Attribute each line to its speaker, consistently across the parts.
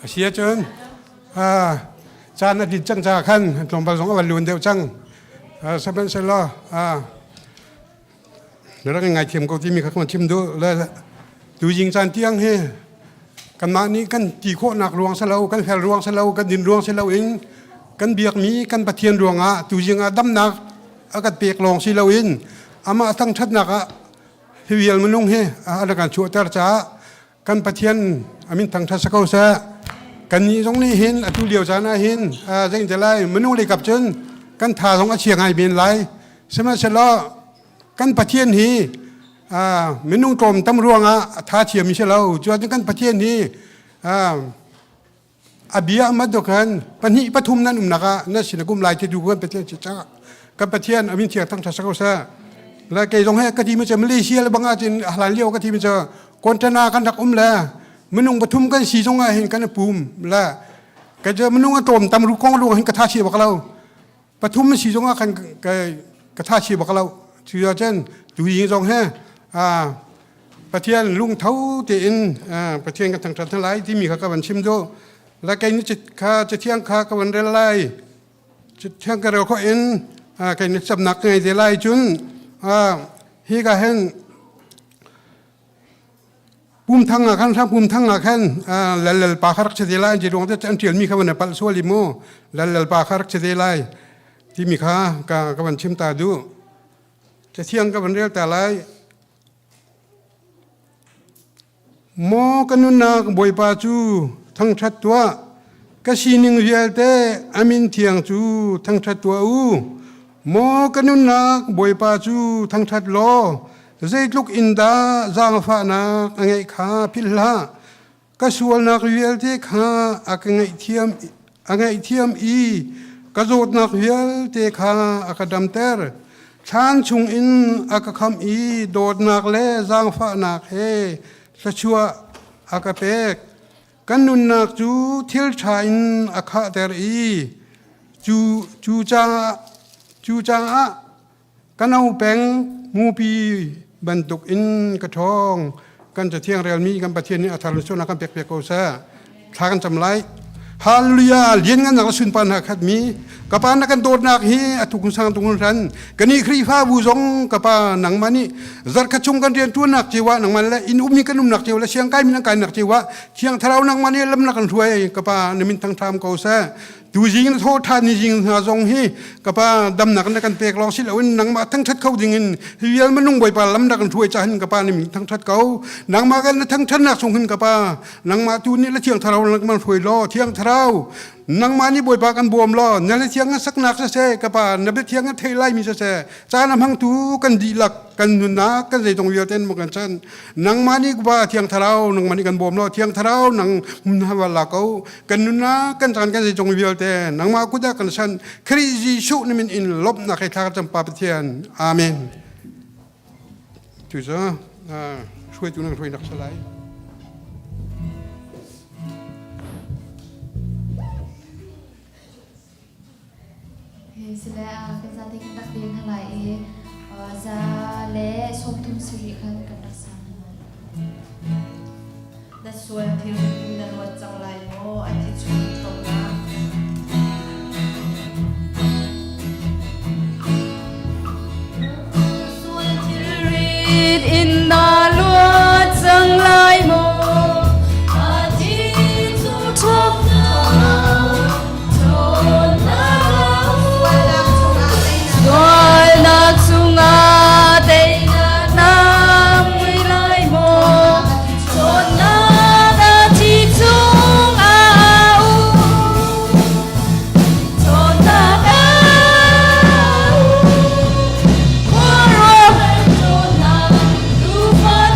Speaker 1: A si ahcun caan a din cang caah khan tlawmpal zong a van luan deuh cang. Sihmanhsehlaw na rak ngaithiam ko timi kha kan chim duh. Le tuzing caan tiang hi kanmah nih kan ti khawhnak ruang si lo, kan fel ruang si lo, kan din ruang si loin kan biakmi kan Pathian ruangah tuzing ah damnak a kan pek lawng si loin amah thangṭhatnak ah hi vial minung hi a rak kan chuahter caah kan Pathian amin thangṭhat si ko seh. Kannih zong nih hin atu lio caan ah hin zein te lai minung lei kap cun kan tha zong a chia ngai men lai. Sihmanhsehlaw kan Pathian hi minung tlawm tam ruangah a tha chiami si lo. Cuacun kan Pathian hi a bia amat do khan pahnih pathum nan umnak ah na sin kum lai ti du kan Pathian si cha kan Pathian amin thiang thang tha sa ko sa la kei zong he ka ti mi che Malaysia le banga cin hlan lio ka ti mi che kontana kan rak um le minung pathum kan si zong ah hin kan pum la ka je minung a tom tam ru kong lu hin ka tha chi bak lo pathum si zong ah kan ka tha chi bak lo chu ya chen tu ying zong he a Pathian lungtho tein Pathian kan thangṭhat hna lai timi kha ka van chim duh. La kei ni kha cathiang kha ka van rel lai. Cathiang ka rel khawh in kei ni camnak ka ngei te lai cun hi ka hen pumthang ah khan hram pumthang ah khan lal pa kha rak si te lai an ti ruang te an ṭialmi kha van palh sual i mu lal pa kha rak si te lai timi kha ka van chim ta duh. Cathiang ka van rel ta lai. Maw ka nunnak Bawipa cu thangṭhat tuah, ka sining vialte a min thiang cu thangṭhat tuah u. Maw ka nunnak Bawipa cu thangṭhat law, zeitluk in dah zaangfahnak a ngeih kha philh hlah. Ka sualnak vialte kha a ka ngaihthiam, a ngaihthiam i ka zawtnak vialte kha a ka damter. Thlan chungin a ka khamh i dawtnak le zaangfahnak he thluachuah a ka pek. Kan nunnak cu thil ṭha in a khahter i cu cucaah Ka no peng mupi bantuk in ka ṭhawng. Kan cathiang relmi kan Pathian nih a thar sualnak kan pek piak ko seh. Thla kan cam lai. Hallelujah! Lian ngan nak sunpa na khat mi ka pa na kan dawtnak hi a tukun sang tung ran kani Khrihfabu zong ka pa nangmah nih zarkhat chung kan rian tuannak cewa nangmah le in ummi kan umnak cewa le siang kai min an kainak cewa thiang thlarau nangmah nih lam na kan hruai ka pa na min thang tham ko seh. Tuzing na thaw ṭhan ni zing hna zong hi ka pa damnak na kan pek lawng si loin nangmah thangṭhat kho dingin hi vial minung Bawipa lam na kan hruai cahin ka pa nih min thangṭhat ko. Nangmah kan na thangṭhatnak chung hin ka pa nangmah tu nih le Thiang Thlarau na kan hruai law Thiang Thlarau nangmah nih Bawipa kan bawm law na le thiang na saknak siseh ka pa na bia thiang na theih laimi siseh caan a hmangtu kan dihlak kan nunnak kan zeizong vialte in kan chan nangmah nih ba Thiang Thlarau nangmah nih kan bawm law Thiang Thlarau nang hmun hawa la ko kan nunnak kan caan kan zeizong vialte nangmah kut ah kan san Khrih Jesuh na min in lawmhnak he thla kan cam Pa Pathian amen tu cu hruaitu nan hruainak salai
Speaker 2: Sile kan zate kan rak deng hna lai i za le sawmthum sarih khan kan rak sang hna.
Speaker 3: Na sual thil in na luat cang lai maw? A ti chung ṭhawmnak. Sual thilrit in na luat cang lai maw? A ti cu ṭhawmnak, ṭhawnnak Sualnak chungah teinak na mui lai maw? Ṭhawnnak a thi chungah um. Ṭhawnnak a um. Khuaruahhar ṭhawnnak tuufa.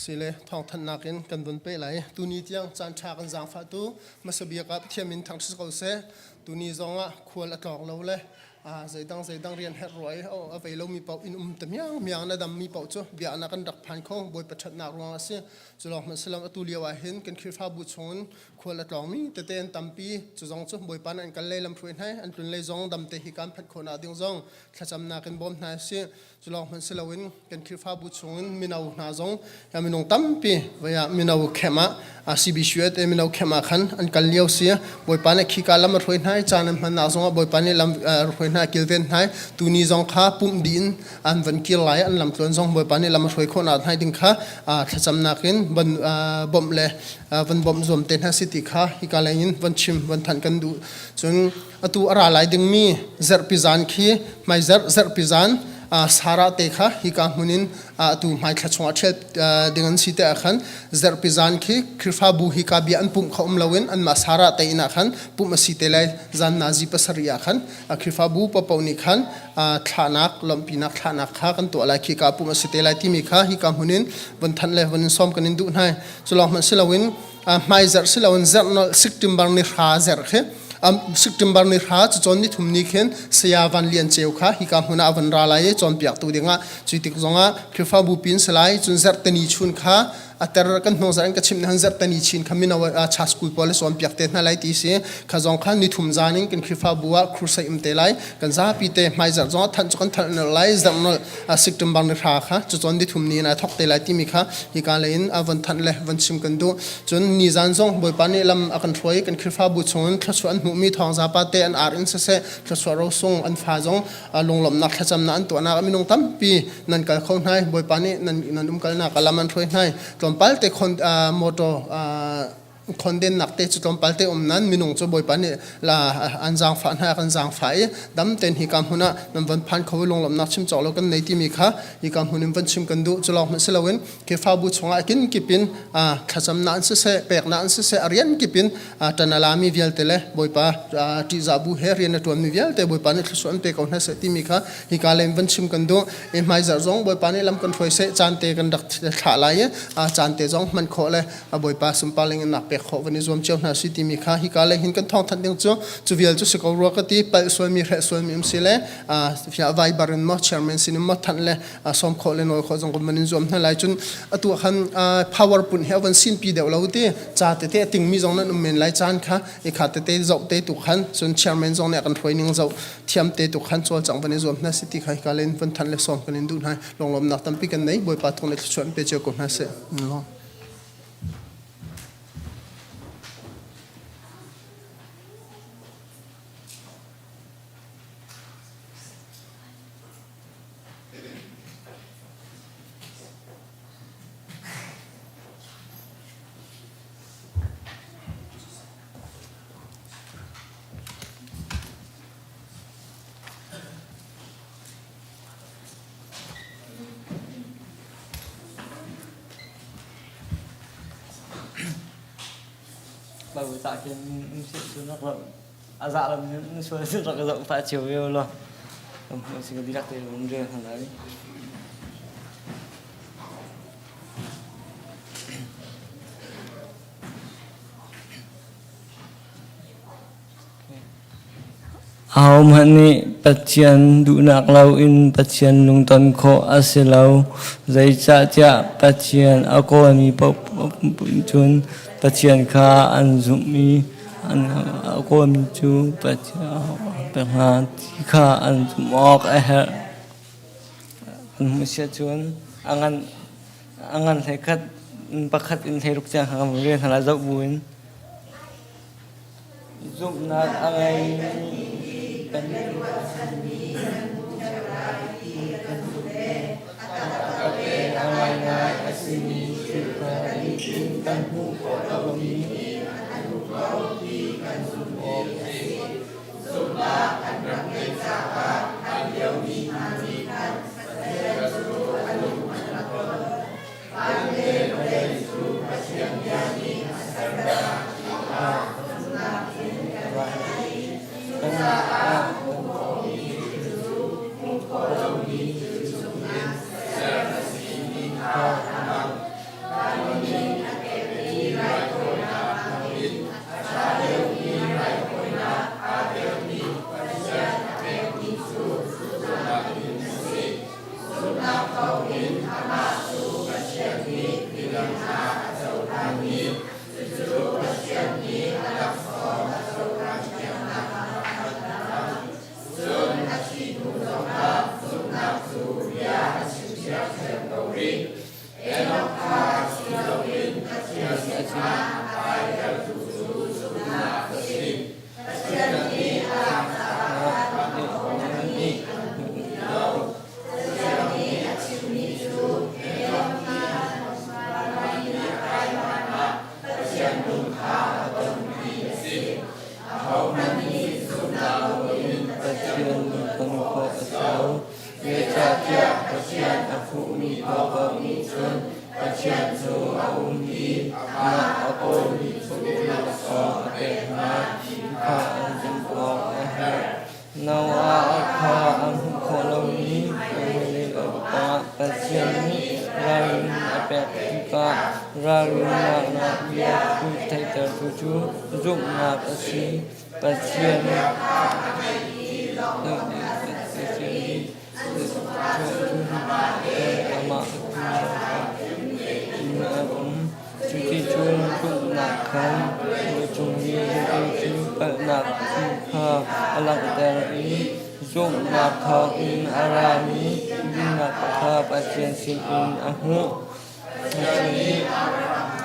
Speaker 4: Sile thawngthanhnak in kan vun peh lai. Tuni tiang caan ṭha kan zaangfahtu hmasa bik ah Pathian min thangṭhat ko seh. Tuni zong ah khual a tlawng lo le zeidang zeidang rian herh rua i a vei lomi paoh in um ta miang miang na dammi paoh cu bia na kan rak phan kho Bawipa ṭhatnak ruang a si. Cu lawng hmanh si lo atu lio ah hin kan Khrihfabu chungin khual a tlawngmi tete an tampi. Cu zong cu Bawipa nih an kal lei lamhruai hna an tlun lei zong damte hi kan phanh khawhnak ding zong thlacamnak in bawm hna sih. Cu lawng hmanh si loin kan Khrihfabu chungin mino hna zong minung tampi vei ah mino camp ah CBCUSA mino camp ah khan an kal lio si. Bawipa nih khika lam a hruai hna i caan an hmannak zongah Bawipa nih lam a hruai hna kilven hna i tuni zong kha pumh dih in an van kir lai an lam tluan zong Bawipa nih lam a hruai khawhnak hna ding kha thlacamnak in van bawmh le van bawmh zuam te hna si ti kha hika lei in van chim van thanh kan duh. Cun atu a ra lai dingmi zarhpi zan khi hmaizarh zarhpi zan Sarah te kha hika hmun in atu hmaithla chungah ṭhial ding an si te ah khan zarhpi zan khi Khrihfabu hika bia an pumh kha um loin anmah Sarah te inn ah khan pumh a si te lai zan nazi pasarih ah khan Khrihfabu paohpaoh nih khan thlahnak lawmhpinak thlahnak kha kan tuah lai khika pumh a si te lai timi kha hika hmun in von thanh le von in sawm kan in duh hna cu lawng hmanh si loin hmaizarh si loin zarh nolh September ni hra zarh khi September ni hra cu cawn ni thum ni khin Saya Van Lian Ceu kha hika hmun ah a van ra lai i cawnpiaktu dingah cui tik zongah Khrihfabu pin si lai cun zarhteni chun kha a ter kan hnung zarh in ka chimh han zarhteni chin kha mino cha school pawl cawnpiak te hna lai ti si kha zong kha ni thum zan in kan Khrihfabu ah crusade um te lai kan zapi te hmai zarh zongah thanh cu kan thalh nolh lai zarh nolh September ni hra kha cucun ni thum ni in ai thok te lai timi kha hika lei in a von thanh le von chim kan duh. Cun nizan zong Bawipa nih lam a kan hruai kan Khrihfabu chungin thluachuah an hmuhmi thawngzapa te an ar in siseh thluachuah rosung an fa zong lunglawmhnak thlacamnak an tuahnak minung tampi nan kal kho hna Bawipa nih nan nan umkalnak a lam an hruai hna tlawmpal te khon motor khondennak te cu tlawmpal te um nan minung cu Bawipa nih la an zaangfah hna kan zaangfah i dam ten hi ka hmun ah nan van phan kho i lunglawmhnak chim cawk lo kan nei timi kha hi ka hmun in van chim kan duh cu lawng hmanh si loin Khrihfabu chungah kin kip in thlacamnak an siseh peknak an siseh a rian kip in ṭan a lami vialte le Bawipa ṭihzah bu he rian a ṭuanmi vialte Bawipa nih thluachuah an pe ko hna seh timi kha hika lei in van chim kan duh i hmaizarh zong Bawipa nih lam kan hruai seh caan te kan rak thlah lai i caan te zong hman khawh le a Bawipa sunparling in nak pek khawh van i zuam cio hna si timi kha hika lei hin kan thawngthanh ding cu cu vial cu si ko rua ka ti palh sualmi hreh sualmi um si le Viber in maw chairman sin in maw thanh le sawm khawh le nawl khawh zong kan van in zuam hna lai cun atu khan power pun he van sin pi deuh lo ti ca tete a tingmi zong nan um men lai caan kha i kha tete zoh te tu khan cun chairman zong nih a kan hruai ning zoh thiam te tu khan cawlcang van i zuam hna si ti kha hika len van thanh le sawm kan in duh hna lunglawmnak tampi kan nei Bawipa thung le thluachuah pe cio ko hna seh.
Speaker 5: A za lam in sual rak zoh pah cio ve law kan hmuh si ka dihlak te run rel hna lai. Ahohmanh nih Pathian duhnak loin Pathian lungton khawh a si lo. Zeicahtiah Pathian a kawlmi paohpaoh cun Pathian kha an zumh i a kawlmi cu Pathian a pek hna ti kha an zumh awk a herh. An hmuh si ahcun a ngan hleikhat pakhat in hleiruk tiang kha kan vun rel hna lai zoh buin. Zumhnak a ngeimi kan a ngaingai a simi thil kha in kan hmuh khawh lomi kan zumh awk a si.
Speaker 3: Zumhnak an rak ngeih caah hlan liomi hna nih khan Pathian cu a lung an rak ton. Van le vawlei cu Pathian bia nih a ser hna ti kha zumhnak in kan hngalh i cucaah
Speaker 5: Zeicahtiah Pathian a fuhmi paohpaoh nih cun Pathian cu a um i amah a kawlmi cu laksawng a pek hna ti kha an zumh awk a herh. Noah kha a hmuh khawh lomi kongah Pathian nih ralrin a pek tikah ralrinnak bia theihtertu cu zumhnak a si. Pathian nih amah in a um. Cuticun zumhnak khan vawleicung vialte cu palhnak ti kha a langhter i zumhnak thawngin a rami dinnak kha Pathian sinin a hmuh. Pathian nih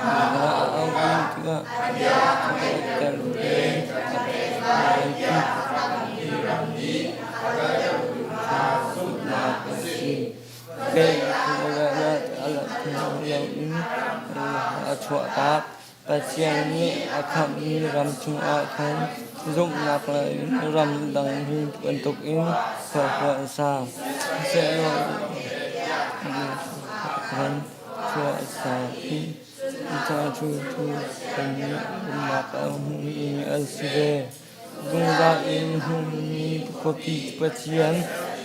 Speaker 5: a auh tikah a theihter ve. Zumhnak a si. Loin a chuahtak. Pathian nih a khamhmi ram chungah khan zumhnak loin ramdang mi bantukin khua an sa. Sihmanhsehlaw khan khua a sa i cu cu kannih umnak a hmumi an si ve. Zungzal in hmunmi khuapi Pathian,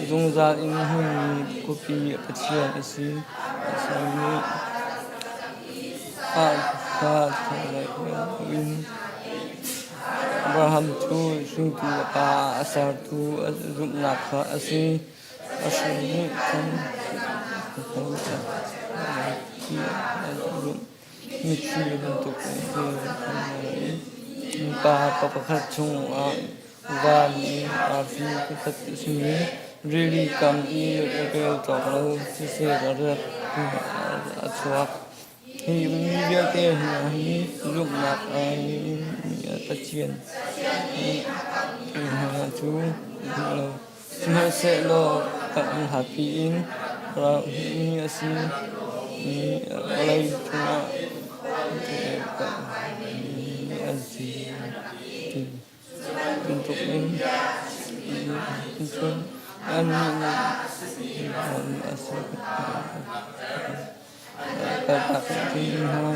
Speaker 5: zungzal in hmunmi khuapi Pathian a si. Abraham cu hringtu a pa a sertu a zumhnak kha a si. A hring nih cun a zumh. Mitthli bantuk in pa pakhat chungah van i arfi pakhat a simi rili kam i rel cawk lo siseh a riak a chuak. Hi mi vialte hna hi zumhnak a ngeimi Pathian hna cu hmu lo. Sihmanhsehlaw kan hlatpi in ral hmuhmi a si i vawlei cungah an si ti bantukin cun annih nih a si. Kaltak in hna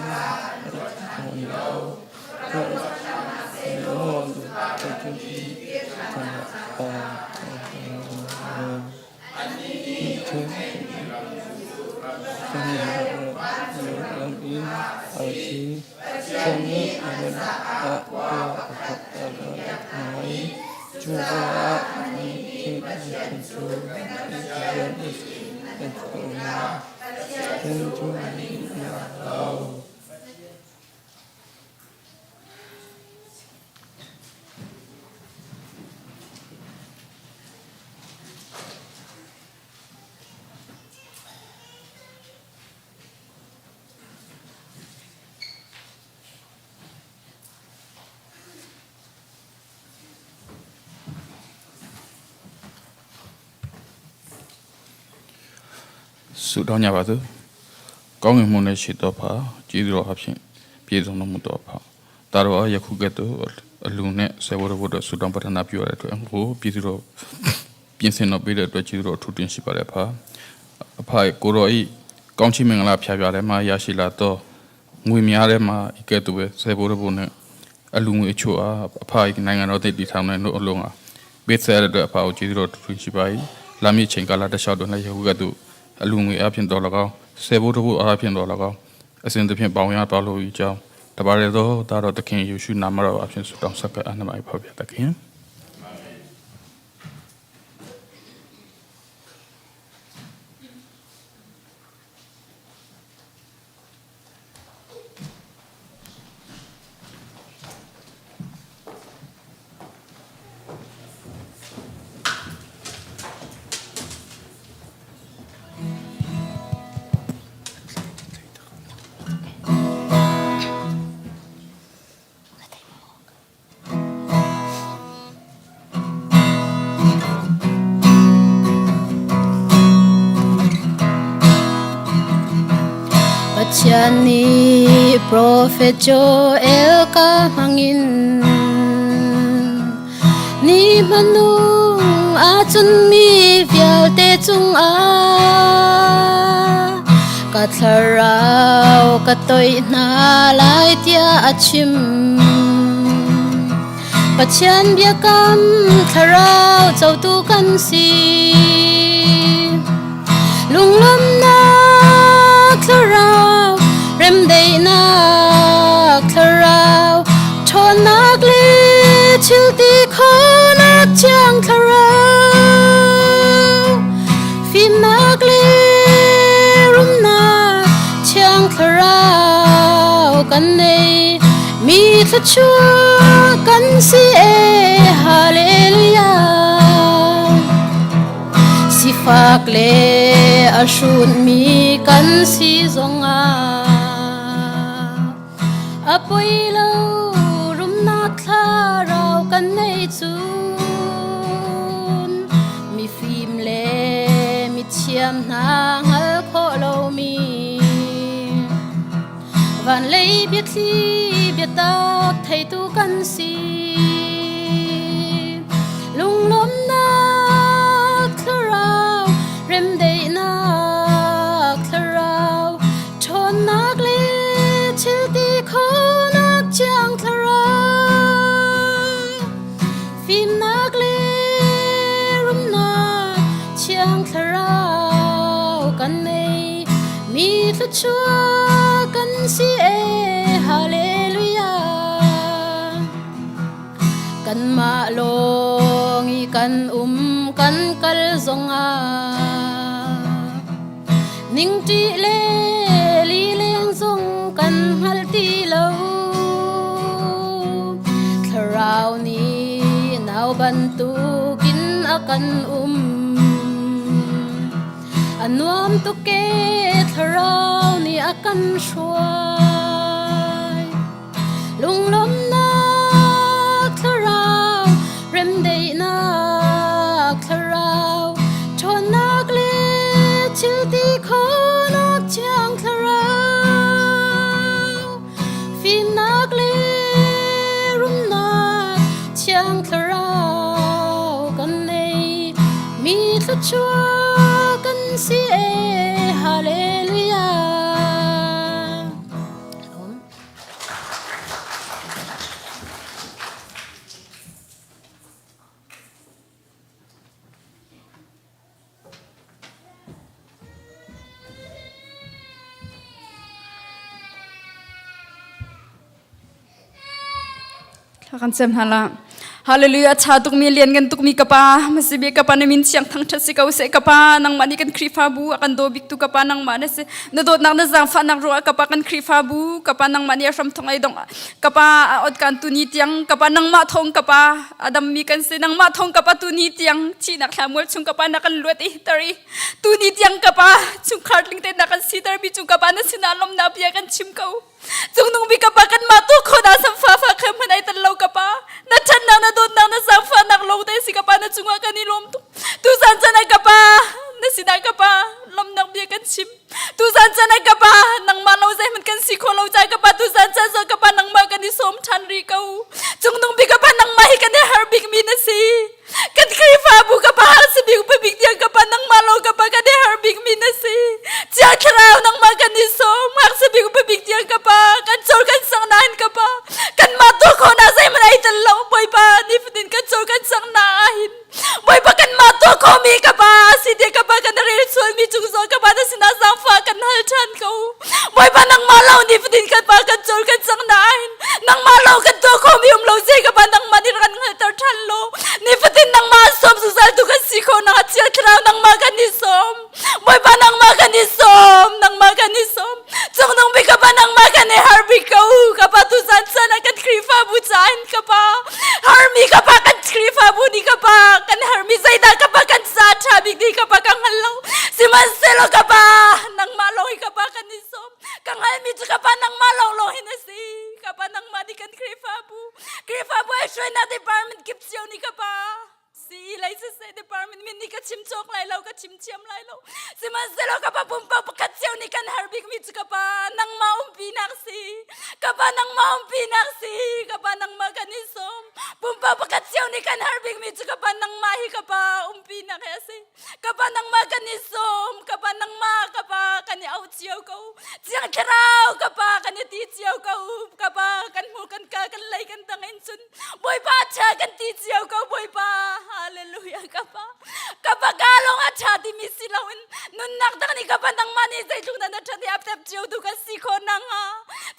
Speaker 6: ဆုတောင်းကြပါစို့ကောင်းကင်ဘုံ၌ရှိတော်ဖာကျေးဇူးတော်အဖြစ်ပြည့်စုံတော်မူတော်ဖာဒါတော်ယခုကဲ့သို့အလူနဲ့ဆေဝရဘုဒ္ဓဆုတောင်းပတနာပြုရတဲ့အတွက်ဟိုပြည်သူတော်ပြင်ဆင်တော်ပေးတဲ့အတွက်ကျေးဇူးတော်အထူးတင်ရှိပါတယ်ဖာအဖာကိုတော်ဤကောင်းချီးမင်္ဂလာဖြာဖြာထဲမှာရရှိလာတော့ငွေများထဲမှာဤကဲ့သို့ပဲဆေဘရဘုနဲ့အလူငွေအချို့အားအဖာဤနိုင်ငံတော်တည်တည်ထောင်တဲ့တို့အလုံးအားပေးဆက်ရတဲ့အတွက်အဖာကိုကျေးဇူးတော်ထူးထူးရှိပါ၏လာမည့်ချိန်ကာလတစ်လျှောက်တွင်လည်းယခုကဲ့သို့အလူငွေအပြင်တော်၎င်းဆေဘိုးတဘုအပြင်တော်၎င်းအစဉ်သဖြင့်ပေါင်ရတော်လို့ဤကြောင်းတပါရသောဒါတော်သခင်ယေရှုနာမတော်အပြင်ဆုတောင်းဆက်ကပ်အနမိုင်ဖော်ပြသခင်
Speaker 7: Pathian nih profet Joel ka hmangin ni hmanung ahcun mi vialte. cungah ka thlarau ka toih hna lai tiah a chim. Pathian biakam thlarau cotu kan si. Lunglawmhnak thlarau, remdaihnak thlarau, ṭhawnnak le thilti khawhnak thiang thlarau, fimnak le rumnak thiang thlarau kan nei. Mi thluachuah kan si e, hallelujah. Sifak le a hrutmi kan si zongah a poi lo rumnak thlarau kan nei cun mifim le mithiam hna hngal khawh lomi Van lei biathli biatak theitu kan si. Lunglawmhnak thlarau, remdaihnak thlarau, ṭhawnnak le thilti khawhnak thiang thlarau, fimnak le rumnak thiang thlarau kan nei. Mi thluachuah kan si e, hallelujah. Kanmah lawng i kan um kan kal zongah ningṭih le lileng zong kan hngal ti lo. Thlarau nih nau bantukin a kan um. A nuam tuk e thlarau nih a kan hruai. Lunglawmhnak thlarau, remdaihnak thlarau, ṭhawnnak le thilti khawhnak thiang thlarau, fimnak le rumnak thiang thlarau kan nei. Mi thluachuah kan si e, hallelujah.
Speaker 8: Kan sem hna la. Hallelujah cha tuk mi lian ngan tuk mi kapa masibi kapa na min siang thang that si ko se kapa nangmah nih kan Khrihfabu a kan daw bik tu kapa nangmah na si na dawtnak na zaangfah nak ruah kapa kan Khrihfabu kapa nangmah nih a hram thong ai dong kapa a ot kan tu ni tiang kapa nangmah thong kapa adam mi kan si nangmah thong kapa tu ni tiang thihnak thla mual chung kapa na kan luat i tar i tu ni tiang kapa chungkhar tling te na kan siter mi chung kapa na sinah lomnak bia kan chim ko Cungnung bik ka pa kanmah tu khona sam fa fa khem hman ai tan lo ka pa na ṭhatnak na dawtnak na zaangfahnak lo te si ka pa na cungah kan i lawm tuk tu zan chan ah ka pa na sinah ka pa lawmnak bia kan chim tu zan chan ah ka pa nangmah lo zeihmanh kan si kho lo ca ka pa tu zan chan zo ka pa nangmah kan i sawm ṭhan rih ko cungnung bik ka pa nangmah hi kan i har bik mi na si Kan Khrihfabu ka pa si bik bik tiang ka pa nangmah lo ka pa kan i har bik mi na si. Chia thlarau nangmah kan i sawm hak si bik bik tiang ka pa kan chor kan sang nain ka pa kan mah tu kho na zeihmanh ai tel lo Bawipa nifatin kan chor kan sang na ahin Bawipa kan mah tu kho mi ka pa si tiang ka pa kan rel sual mi cung zaw ka pa na sinah zaangfah kan hal ṭhan ko Bawipa nangmah lo nifatin kan pa kan chor kan sang na ahin nangmah lo kan tuah kho mi um lo se ka pa nangmah nih kan hngalhter ṭhan lo nifatin nangmah sawm zungzal tu kan si kho nak chia thlarau nangmah kan i sawm Bawipa nangmah kan i sawm nangmah kan i sawm cungnung bik ka pa nangmah kan i har bik ko ka pa tu zan chan ah kan Khrihfabu cain ka pa harmi ka pa kan Khrihfabu ni ka pa kan harmi zeidah ka pa kan sa ṭha bik ni ka pa ka hngal lo sihmanhsehlaw ka pa nangmah lawng hi ka pa kan i sawm ka hngalmi cu ka pa nangmah lawnglawng hin a si ka pa nangmah nih kan Khrihfabu Khrihfabu ai hruainak department kip cio nih ka pa si lei siseh department min nih ka chim cawk lai lo ka chim thiam lai lo sihmanhsehlaw ka pa pumpak pakhat cio nih kan har bikmi cu ka pa nangmah umpinak si ka pa nangmah umpinak si ka pa nangmah kan i sawm pumpak pakhat cio nih kan har bikmi cu ka pa nangmah hi ka pa umpinak hi a si. Ka pa nangmah kan i sawm, ka pa nangmah ka pa kan i auh cio ko. Thiang Thlarau ka pa kan i ti cio ko. Ka pa kan hmu kan ka kan lei kan tang in cun Bawipa ṭha kan ti cio ko Bawipa. Hallelujah ka pa. Ka pa ka lawng a ṭha timi si loin nunnak dang nih ka pa nangmah nih zeitluk dah na ṭhat i a tep cio tu kan si khawh nakhnga.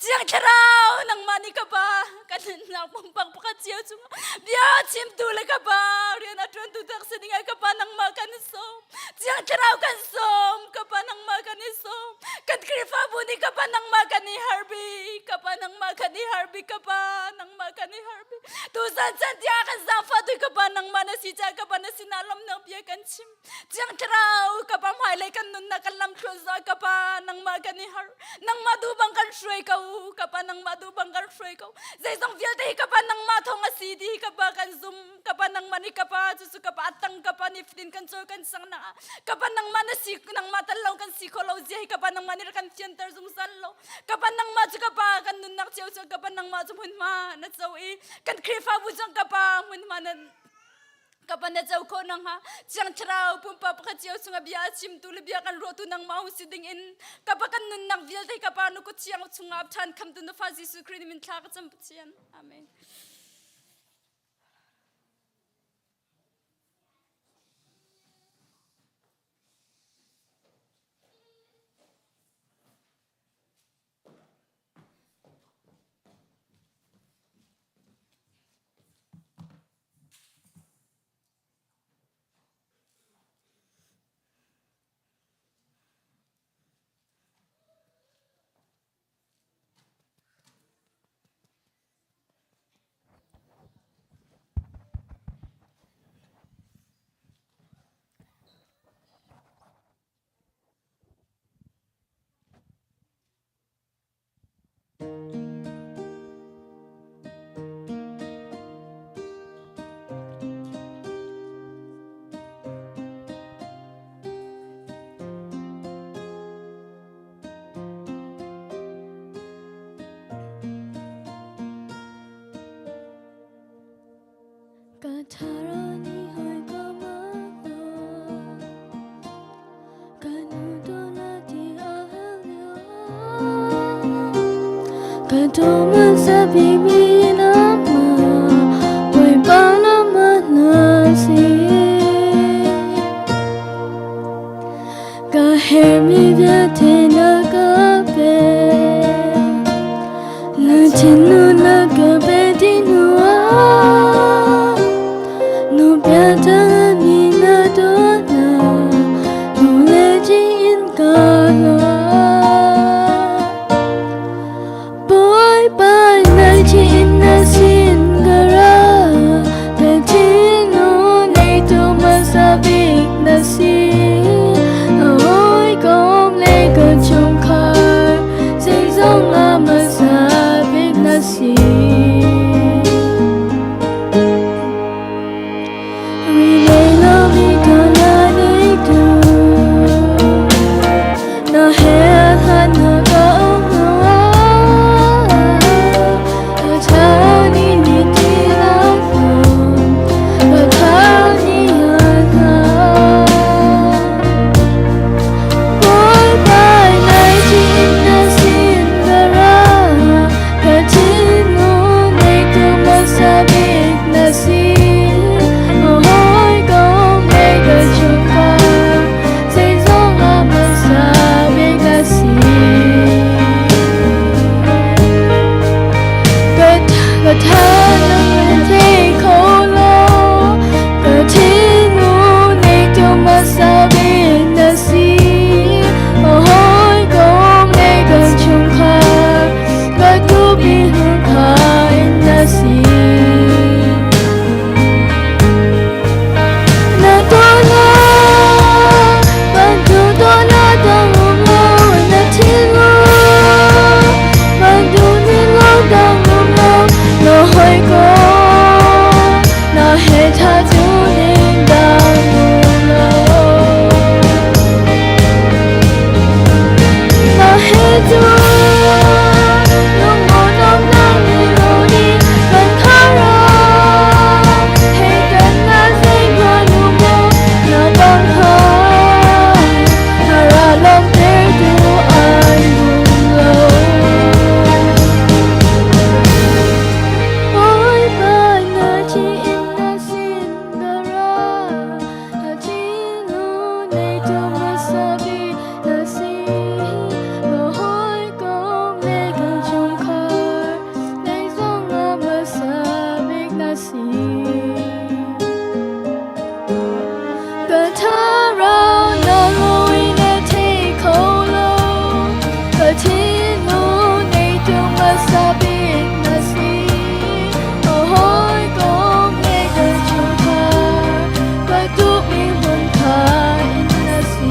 Speaker 8: Thiang Thlarau nangmah nih ka pa kan nunnak pumpak pakhat cio cungah bia chimtu le ka pa rian a ṭuantu tak si dingah ka pa nangmah kan sawm. Thiang Thlarau kan sawm, ka pa nangmah kan i sawm. Kan Khrihfabu nih ka pa nangmah kan i har bik, ka pa nangmah kan i har bik, ka pa nangmah kan i har bik. Tuzan chan tiah kan zaangfah tu ka pa nangmah na si caah ka pa na sinah lawmhnak bia kan chim. Thiang Thlarau ka pa hmailei kan nunnak kan lamthluan zong ka pa nangmah kan i har. Nangmah duh bang kan hruai ko, ka pa nangmah duh bang kan hruai ko. Zeizong vialte hi ka pa nangmah thawng a si ti hi ka pa kan zum. Ka pa nangmah nih ka pa cucu ka pa tang ka pa nih fatin kan cawl kan sang na ka pa nangmah na si nangmah tal lo kan si kho lo zia hi ka pa nangmah nih kan fianter zungzal lo ka pa nangmah cu ka pa kan nunnak cio cu ka pa nangmah cu hmunhma na co i kan Khrihfabu zong ka pa hmunhma na ka pa na co kho nang ha Chiang Thlarau pumpa pakhat cio chungah bia a chimtu le bia kan ruahtu nangmah hung si ding in ka pa kan nunnak vialte ka pa nu kut thiang chungah ṭhan khamtu na fa Jesuh Khrih min thla ka cam Pathian Amen.
Speaker 9: Ka tharani hoi ka ma ka nu to na ti a helio ka to ma sa bi mi na ma poi pa na ma na si Ka hermi vialte na ka pe Lungthin na ka pe ti nu ah Nu bia mi na dawt na Nu le in ka la Bawipa nai chin na sin ka ra Ka thinlung neitu hmasa bik na si Hawikom le ka chungkhar zeizong ah hmasa bik na si Ri lei lomi ka na neitu Na he hlan na ka um lo Ka thau ni ni ti lang Ka thau ni na Bawipa nai chin na sin ka ra. thlarau na roi na thei kho lo ka thinlung ngeitu hmasa bik na si ka hawikom le ka chungkhar ka duhmi hmunkhar in na si.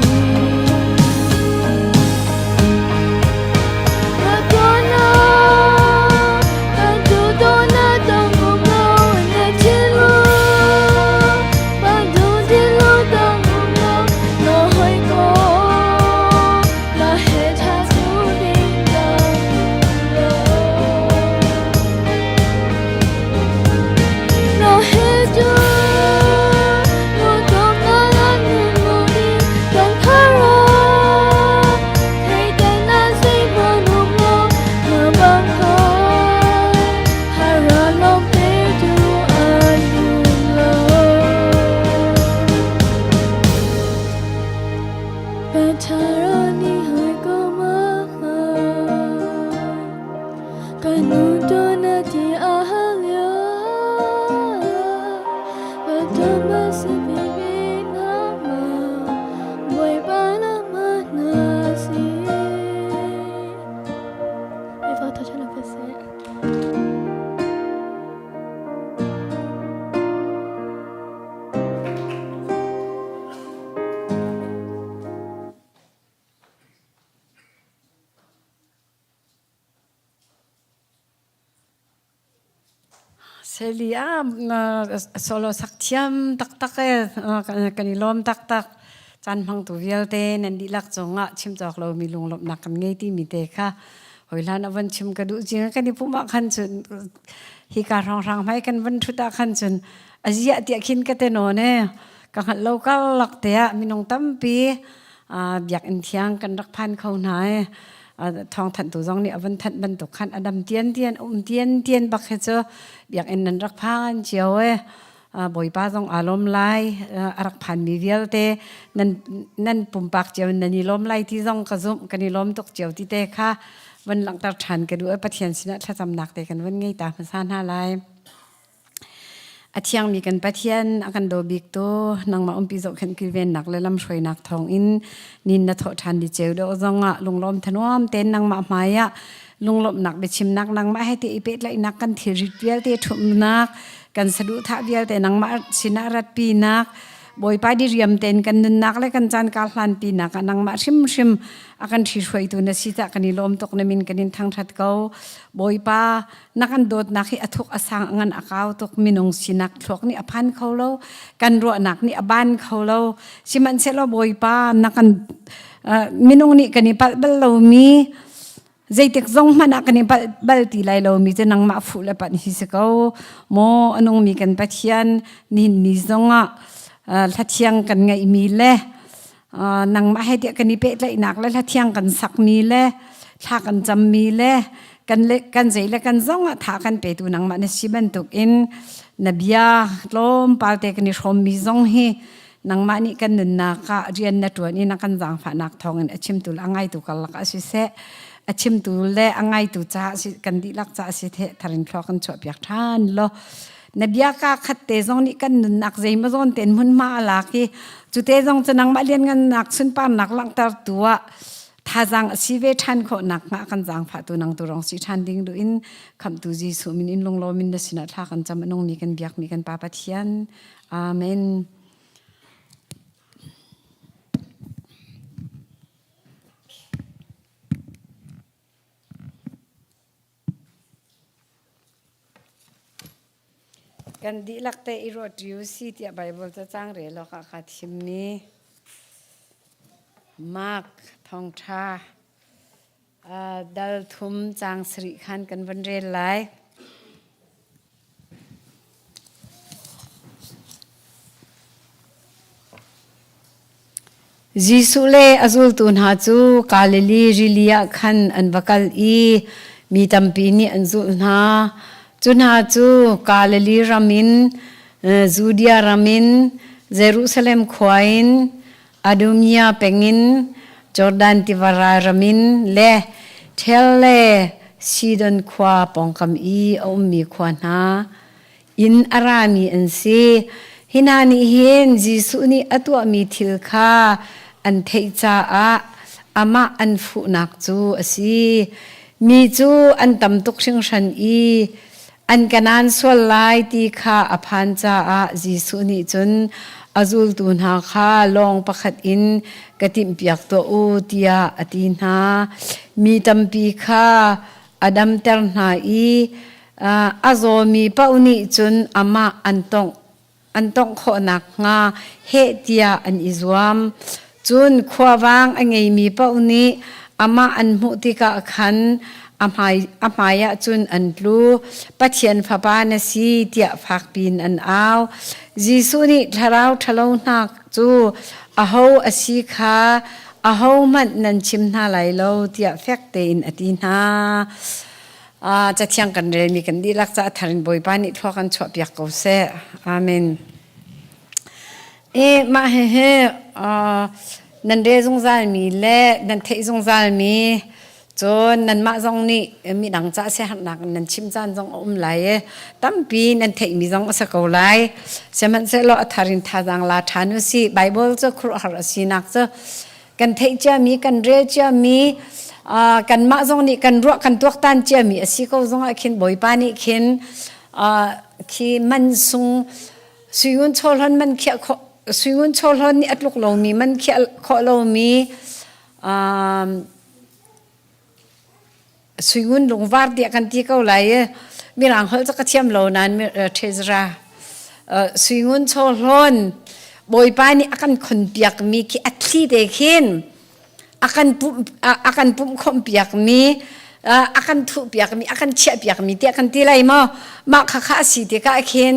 Speaker 10: Seli ah solo sak thiam taktak e kan i lawm taktak. Caan hmangtu vialte nan dihlak cungah chim cawk lomi lunglawmhnak kan ngei timi te kha hawihlan a van chim ka duh cing kan i pumh ah khan cun hika hrawnghrang hmai kan van ṭhut ah khan cun a ziah tiah khin ka te nawn e ka hngalh lo karlak te ah minung tampi biakinn thiang kan rak phan kho hna e thawngthanhtu zong nih a van thanh bantuk khan a dam tian tian um tian tian bak hi cu biakinn nan rak phan cio e Bawipa zong aa lawm lai a rak phanmi vialte nan nan pumpak cio nan i lawm lai ti zong ka zumh kan i lawm tuk cio ti te kha van langhter ṭhan ka duh i Pathian sinah thlacamnak te kan van ngei ta hmasa hna lai. A thiangmi kan Pathian a kan daw bik tu nangmah umpi zohkhenh kilvennak le lamhruainak thawngin nin na thawh ṭhan ni ceu deuh zongah lunglawm thanuam tein nangmah hmai ah lunglawmhnak biachimnak nangmah he te i pehtlaihnak kan thilrit vialte ṭhumhnak kan saduhthah vialte nangmah sinah ratpinak Bawipa diriam tein kan nunnak le kan caan kar hlanpinak ah nangmah hrimhrim a kan ṭhihruaitu na si cah kan i lawm tuk na min kan in thangṭhat ko. Bawipa na kan dawtnak hi a thuk a sang a ngan a kau tuk minung sinak thluak nih a phan kho lo kan ruahnak nih a ban kho lo sihmanhsehlaw Bawipa na kan minung nih kan i palh bal lomi zeitik zong hmanh ah kan i bal, bal ti lai lomi cu nangmah fuh le panh hi si ko maw a nungmi kan Pathian nihin ni zongah hlathiang kan ngeihmi le nangmah he tiah kan i pehtlaihnak le hlathiang kan sakmi le thla kan cammi le kan le kan zei le kan zong ah tha kan petu nangmah na si bantuk in na bia tlawmpal te kan i hrawmmi zong hi nangmah nih kan nunnak ah rian na ṭuan i na kan zaangfahnak thawngin a chimtu le a ngaitu karlak ah siseh a chimtu le a ngaitu caah si kan dihlak caah si the tharin thlua kan chuahpiak ṭhan law na bia ka khat te zong nih kan nunnak zeimaw zawn ten hmunhma a lak i cu te zong cu nangmah lianngannak sunparnak langhter tu ah thazaang a si ve ṭhan khawh nak hnga kan zaangfah tu nang tu rong si ṭhan ding duh in khamhtu Jesuh min in lunglawm in na sinah thla kan cam anung mi kan biak mi kan Pa Pathian Amen. Kan dihlak te i ruat riu si tiah Baibal cacang rel awkah kaa thimmi Mark thawngṭha dal thum caang sarih khan kan van rel lai. Jesuh le a zultu hna cu Galilee rili ah khan an va kal i mi tampi nih an zulh hna. Cu hna cu Galilee ram in, Judea ram in, Jerusalem khua in, Adumia peng in, Jordan tiva ral ram in le Tel le Sidon khua pawngkam i a ummi khua hna inn a rami an si. Hi hna nih hin Jesuh nih a tuahmi thil kha an theih caah amah an fuhnak cu a si. Mi cu an tam tuk hringhran i an ka naan sual lai ti kha a phan caah Jesuh nih cun a zultu hna kha lawng pakhat in ka timhpiak tuah u tiah a ti hna. Mi tampi kha a damter hna i a zawmi paoh nih cun amah an tongh an tongh khawh nakhnga heh tiah an i zuam. Cun khuavang a ngeimi paoh nih amah an hmuh tikah khan a hmai a hmaiah cun an tlu. Pathian Fapa na si tiah fakpi in an au. Jesuh nih thlarau ṭhalo hna cu aho a si kha ahohmanh nan chim hna lai lo tiah fek tein a ti hna. Cathiang kan relmi kan dihlak caah thar in Bawipa nih thlua kan chuahpiak ko seh. Amen. E mah hihi nan rel zungzalmi le nan theih zungzalmi cun nanmah zong nih midang ca siaherhnak in nan chim caan zong a um lai i tampi nan theihmi zong a si ko lai. Sihmanhsehlaw a thar in thazaang la ṭhan u sih. Bible cu khuaruahhar a sinak cu kan theih ciami kan rel ciami kanmah zong nih kan ruah kan tuaktan ciami a si ko zongah khin Bawipa nih khin khi man sung suingun chawhlawn man khiah khawh suingun chawhlawn nih a tluk lomi man khiah khawh lomi Suingun lungvar tiah kan ti ko lai i mirang holh cu ka thiam lo nain treasurer suingun chawhlawn Bawipa nih a kan khonpiakmi khi a thli te khin a kan pumh a kan pumh khawmhpiakmi a kan thuhpiakmi a kan chiahpiakmi tiah kan ti lai maw mah khakha a si tikah khin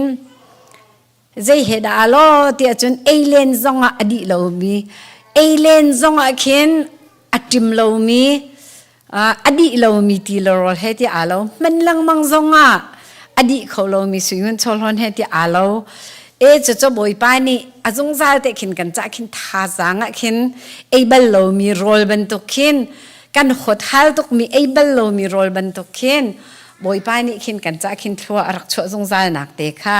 Speaker 10: zei he dah aa law tiah cun ei len zongah a dih lomi ei len zongah khin a ṭim lomi a dih lomi ti le rawl he ti aa lo hman lengmang zongah a dih kho lomi suingun chawhlawn he ti aa lo e cucu bawipa nih a zungzal te khin kan cah khin thazaang ah khin ei bal lomi rawl bantuk khin kan hot hal tukmi ei bal lomi rawl bantuk khin Bawipa nih khin kan cah khin thlua a rak chuah zungzal nak te kha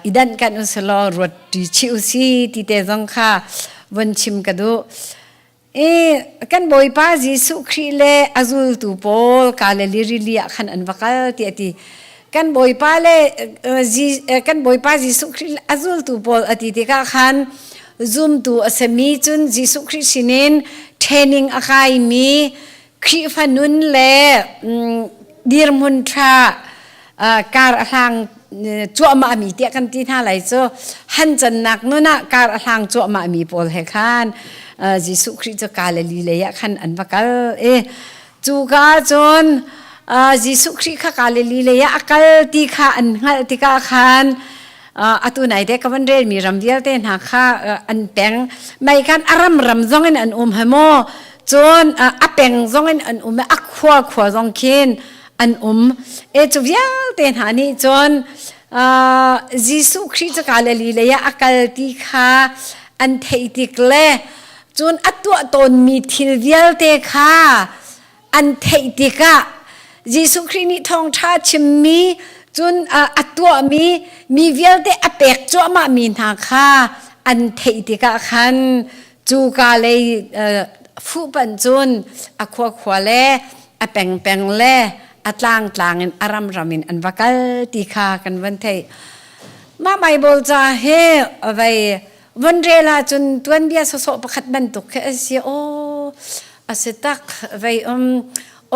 Speaker 10: i danh kan usulaw ruat ṭi chih usi ti te zong kha von chim ka duh. I kan Bawipa Jesuh Khrih le a zultu pawl Galilee rili ah khan an va kal ti a ti. Kan Bawipa le kan Bawipa Jesuh Khrih le a zultu pawl a ti tikah khan zumtu a sami cun Jesuh Khrih sinin training a kaimi Khrihfa nun le dirhmun ṭha kar a hlang cuahmahmi tiah kan ti hna lai cu han cannak nun ah kar a hlang cuahmahmi pawl he khan Jesuh Khrih cu Galilee lei ah khan an va kal i cu ka cun Jesuh Khrih kha Galilee lei ah a kal ti kha an hngalh tikah khan atu nai te ka van relmi ram vialte hna kha an peng mei khan a ram ram zong in an um he maw cun a peng zong in an um a khua khua zong khin an um e cu vialte hna nih cun Jesuh Khrih cu Galilee lei ah a kal ti kha an theih tik le cun a tuah tawnmi thil vialte kha an theih tikah Jesuh Khrih nih thawngṭha chimmi cun a tuahmi mi vialte a pek cuahmahmi hna kha an theih tikah khan cuka lei fuhpanh cun a khua khua le a pengpeng le a tlangtlang in a ramram in an va kal ti kha kan van theih. Mah Baibal ca hi vei von rel ahcun tuanbia sawsawh pakhat bantuk khi a si. Aw a si tak vei um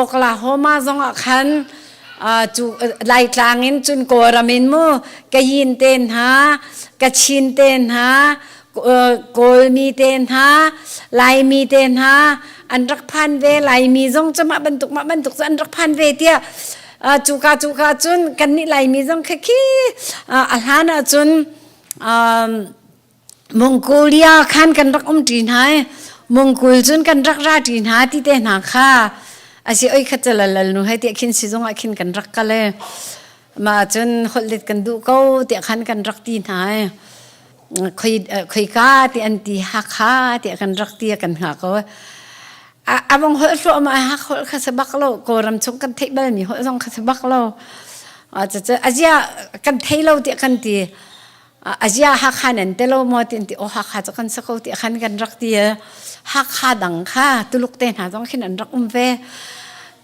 Speaker 10: Oklahoma zong ah khan cu Laitlang in cun Kawlram in mu Kayin te hna Kachin te hna Kawlmi te hna Laimi te hna an rak phan ve Laimi zong cu mah bantuk mah bantuk cu an rak phan ve tiah cuka cuka cun kannih Laimi zong khi khi a hlan ah cun Mongolia khan kan rak um ṭi hna i Mongol cun kan rak ra ṭi hna ti te hna kha a si oi khat calalal nu hei tiah khin sizung ah khin kan rak kal i mah cun holhlet kan duh ko tiah khan kan rak ti hna i khoi khoika ti an ti Hakha tiah kan rak ti kan hngah ko a vong holh hluahmah hak holh kha si bak lo Kawlram chung kan theih bal mi holh zong kha si bak lo azia kan thei lo tiah kan ti. Azia Hakha nan te lo maw tin ti o Hakha cu kan sa ko ti khan kan rak ti Hakha dang kha Tuluk te hna zong khin an rak um ve.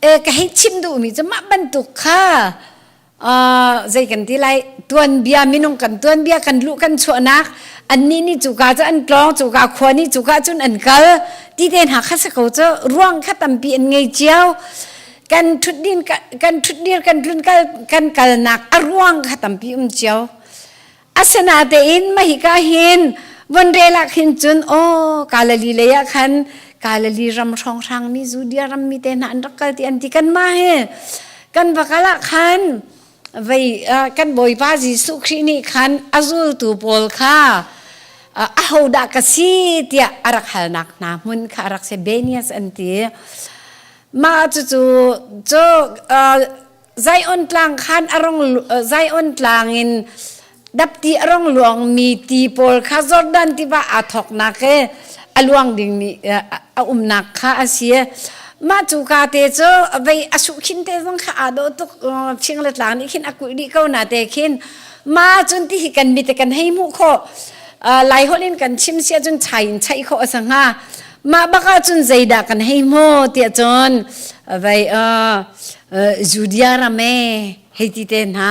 Speaker 10: E ka hei chim duhmi cu mah bantuk kha zei kan ti lai tuanbia minung kan tuanbia kan luh kan chuahnak annih nih cuka cu an tlawng cuka khua nih cuka cun an kal ti te hna kha si ko cu ruang kha tampi an ngei cio kan ṭhutdin kan ṭhutdir kan tlun kal kan kalnak a ruang kha tampi um cio asinatein mahika hin von rel ah khin cun aw Kalali lei ah khan Kalali ram hrawnghrang mi Judea ram mi te hna an rak kal ti an ti kan ma he kan va kal ah khan vei kan Bawipa Jesuh Khrih nih khan a zultu pawl kha ahodah ka si tiah a rak halnak hna hmun kha a rak si Benias an ti mah cucu cu Zion tlang khan a rong Zion tlang in dapti a rong luangmi ti pawl kha Jordan tiva aa thawknak i a luang dingmi a umnak kha a si. Mah cu ka te cu vei a suh khin te zong kha aa dawh tuk fing le tlang nih khin a kulh dih ko na te khin ma cun ti hi kan mit kan hei hmuh khawh Lai holh in kan chim sia cun chai in chaih khawh a si hnga. Mah bak ah cun zeidah kan hei hmu tiah cun vei Judea ram e hei ti te hna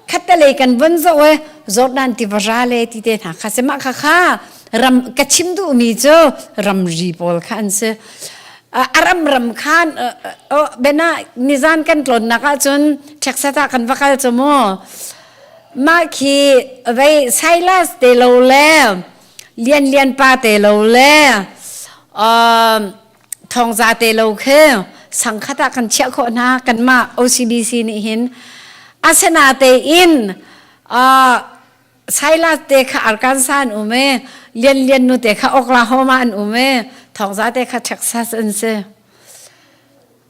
Speaker 10: khattelei kan von zoh e Jordan tiva ra le ti te hna kha si mah kha kha ram ka chim duhmi cu ramri pawl kha an si a ram ram khan bena nizan kan tlawnnak ah cun Texas ah kan va kal cu mu mah khi vei Silas te lo le Lian Lian pa te lo le thongza te lo khi sangkhat ah kan chiah khawh hna kanmah OCBC nih hin asinatein Silas te kha Arkansas an um i Lian Lian nu te kha Oklahoma an um i thongza te kha Texas an si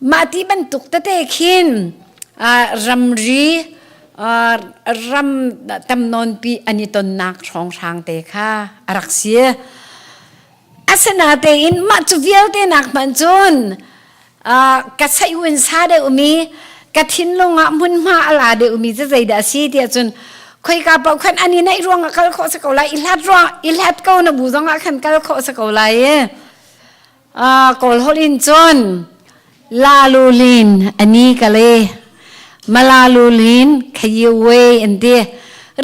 Speaker 10: Mah ti bantuk tete khin ramri ram tam nawnpi an i tonnak hrawnghrang te kha a rak si. Asinatein mah cu vialte nak hmanh cun ka saih sa deuhmi ka thinlung ah hmunhma a la deuhmi cu zeidah a si tiah cun khoika paoh khan an i naih ruangah kal khawh si ko lai i hlat ruang i hlat ko na bu zongah khan kal khawh si ko lai i Kawl holh in cun Lalulin ani kale Malalulin khayiwe an ti.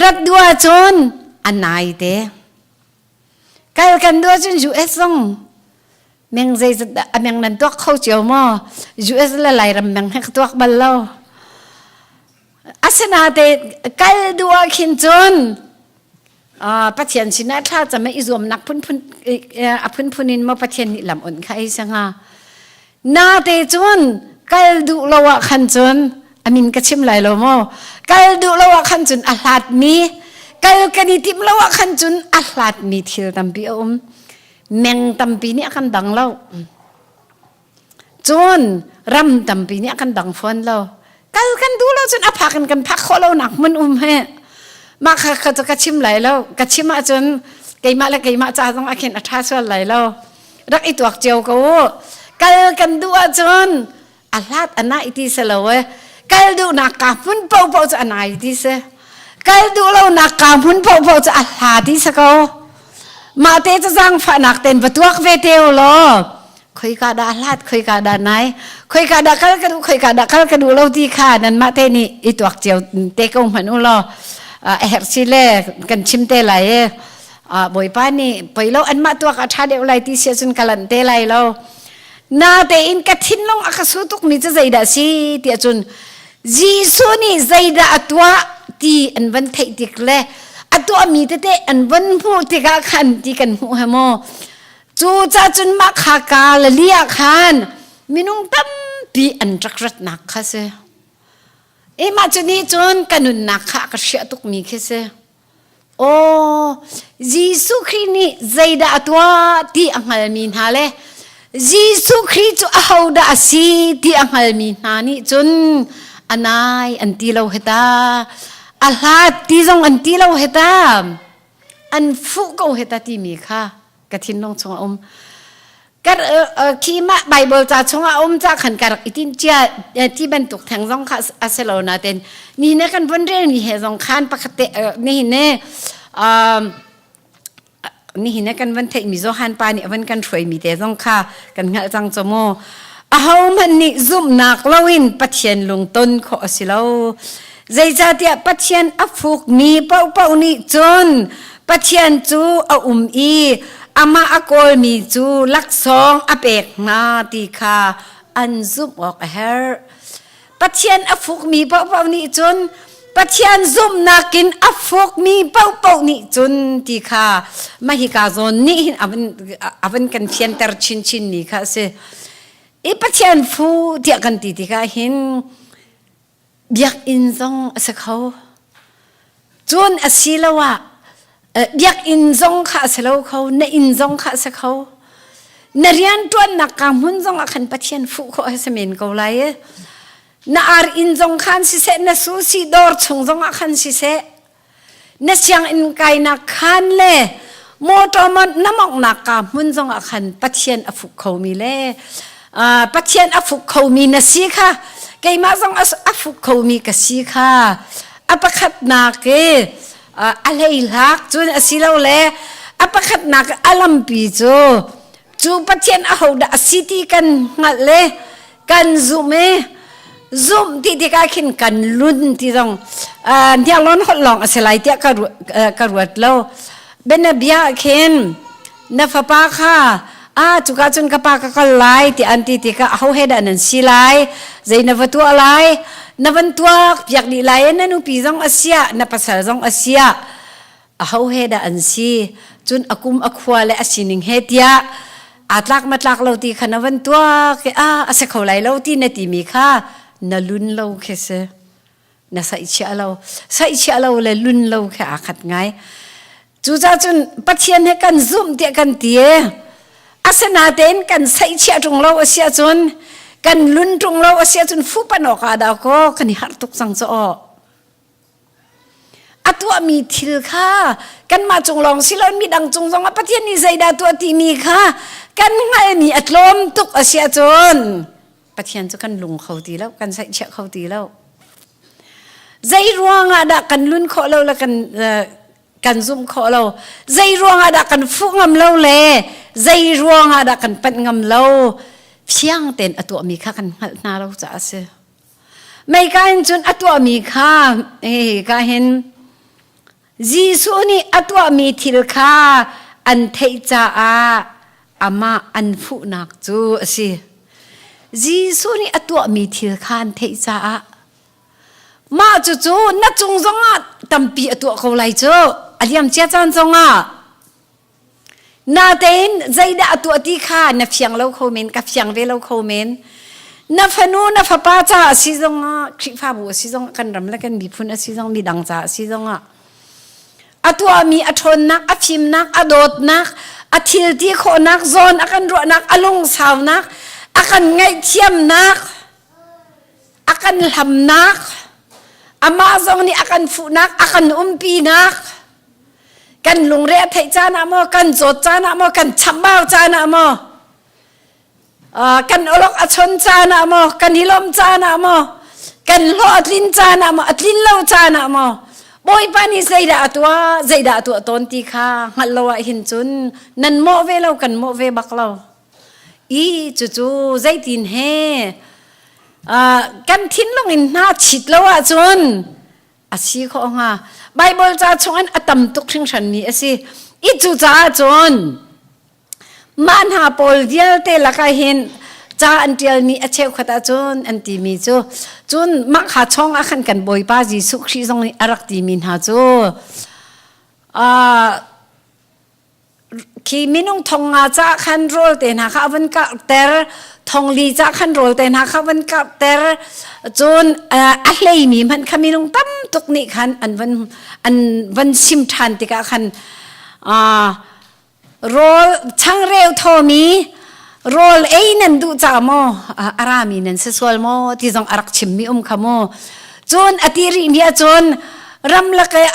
Speaker 10: Rat dua cun anai te. Kal kan dua cun US zong meng zei a meng nan tuak kho cio maw? US le Lairam meng he ka tuak bal lo. Asinate kal dua khin cun Pathian sinah thla cam i zuamnak phunphun a phunphun in maw Pathian nih lam on kha ei sanga na te cun kal duh lo ah khan cun amin ka chim lai lo maw kal duh lo ah khan cun a hlat mi kal kan i tim lo ah khan cun a hlat mi thil tampi a um meng tampi nih a kan dang lo Cun ram tampi nih a kan dang fawn lo. Kal kan duh lo cun a phak in kan phak khawh lonak hmun um he. Mah kha kha cu ka chim lai lo. Ka chim ahcun keimah le keimah ca zong ah khin a ṭha sual lai lo. Rak i tuak cio ko u. Kal kan duh ahcun a hlat a nai ti si lo e. Kal duhnak ka hmun paohpaoh cu a nai ti si. Kal duh lonak ka hmun paohpaoh cu a hla ti si ko. Mah te cu zaangfahnak tein va tuak ve te u law khoika dah hlat khoika dah nai khoika dah kal ka duh khoika dah kal ka duh lo ti kha nanmah te nih i tuak cio te ko hmanh u law a herh si le kan chim te lai e bawipa nih poi lo anmah tuak a ṭha deuh lai ti si ahcun ka lanh te lai lo na tein ka thinlung a ka su tukmi cu zeidah si ti ahcun Jesuh nih zeidah a tuah ti an van theih tik le a tuahmi tete an van hmuh tikah khan ti kan hmuh he maw Cu cun mah kha Galilee ah khan minung tampi an rak ratnak kha si. E mah cu nih cun ka nunnak kha a ka hriah tukmi khi si. Aw, Jesuh Khrih nih zeidah a tuah ti a hngalmi hna le Jesuh Khrih cu ahodah a si ti a hngalmi hna nih cun a nai an ti lo heta, a hlat ti zong an ti lo heta. An fuh ko heta timi kha ka thinlung chung a um kar khi mah Bible ca chung a um ca khan ka rak i tim cia ti bantuk theng zong kha a si lo nain ni ne kan von rel mi he zong khan pakhat te ni ne. Um, nihin kan van theihmi Johan pa nih a van kan hruaimi te zong kha kan hngalh cang cu mu. Ahohmanh nih zumhnak loin Pathian lungton khawh a si lo. Zeicahtiah Pathian a fukmi paohpaoh nih cun Pathian cu a um i amah a kawlmi cu laksawng a pek hna ti kha an zumh awk a herh. Pathian a fukmi paohpaoh nih cun Pathian zumhnak in a fukmi paohpaoh nih cun ti kha mahika zawn nih hin a van kan fianter chinchin mi kha a si. I Pathian fu tiah kan ti tikah hin biakinn zong a si kho. Cun asiloah biakinn zong kha a si lo kho, na inn zong kha a si kho. Na rianṭuannak ka hmun zong ah khan Pathian fuh khawh a si men ko lai i na ar inn zong khan siseh, na susi dawr chung zong ah khan siseh, na sianginn kainak khan le motor na monghnak ka hmun zong ah khan Pathian a fuh khomi le Pathian a fuk khomi na si kha keimah zong a fuk khomi ka si kha a pakhatnak i a hleihlak cun a si lo le a pakhatnak a lampi cu cu Pathian ahodah a si ti kan hngalh le kan zumh i zumh ti tikah khin kan lun ti zong hniarlawn holh lawng a si lai tiah ka ruat lo bianabia khin na fapa kha a cuka cun ka pa ka kal lai ti an ti tikah aho he dah nan si lai zei na va tuah lai na van tuak piak dih lai na nupi zong a siah na pasal zong a siah aho he dah an si cun a kum a khua le a sining he tiah aa tlak ma tlak lo ti kha na van tuak i a a si kho lai lo ti na timi kha na lun lo khi si na saihchiah lo saihchiah lo le lun lo khi aa khat ngai Cucaah cun Pathian he kan zumh tiah kan ti. Asinain kan saihchiah ṭung lo a si ahcun kan lun ṭung lo a si ahcun fuhpanh awk ah dah kaw kan i harh tuk cang cu aw. A tuahmi thil kha kanmah cung lawng si loin midang cung zong ah Pathian nih zeidah tuah timi kha kan hngalhmi a tlawm tuk a si ahcun Pathian cu kan lung kho ti lo, kan saihchiah kho ti lo. Zei ruangah dah kan lun khawh lo le kan kan zumh khawh lo? Zei ruangah dah kan fuh ngam lo le zei ruangah dah kan panh ngam lo? Fiang tein a tuahmi kha kan hngalh hna lo caah a si. Meika in cun a tuahmi kha hika hin Jesuh nih a tuahmi thil kha an theih caah amah an fuhnak cu a si. Jesuh nih a tuahmi thil kha an theih caah mah cucu na cung zongah tampi a tuah ko lai cu a liam cia caan zongah Natein zeidah a tuah ti kha na fiang lo kho men, ka fiang ve lo kho men. Na fanu, na fapa ca a si zongah, Khrihfabu a si zongah, kan ram le kan miphun a si zong, midang ca a si zongah, a tuahmi a ṭhawnnak, a fimnak, a dawtnak, a thil ti khawhnak, zawn a kan ruahnak, a lungsaunak, a kan ngaihthiamnak, a kan hlamnak, amah zong nih a kan fuhnak, a kan umpinak, kan lungre a theih caan ah maw kan zawt caan ah maw kan chambau caan ah maw kan olok a chon caan ah maw kan hilom caan ah maw kan hlawh a tlin caan ah maw a tlin lo caan ah maw bawipa nih zeidah a tuah zeidah a tuah tawn ti kha hngalh lo ah hin cun nan mawh ve lo kan mawh ve bak lo i cucu zeitin he kan thinlung in hna chit lo ahcun a si khawh hnga Bible ca chungin a tam tuk hringhranmi a si i cu caah cun mah hna pawl vialte lakah hin ca an ṭialmi a cheukhat ahcun an timi cu cun mah kha chong ah khan kan Bawipa Jesuh Khrih zong nih a rak timi hna cu Khi minung thong nga ca khan rawl te hna kha a van karhter, thong li ca khan rawl te hna kha van karhter. Cun a hleimi hmanh kha minung tam tuk nih khan an van an van sim ṭhan tikah khan rawl changreu thawmi rawl ei nan duh ca maw a rami nan si sual maw ti zong a rak chimmi um kha mu. Cun a ti rihmi ahcun ramlak i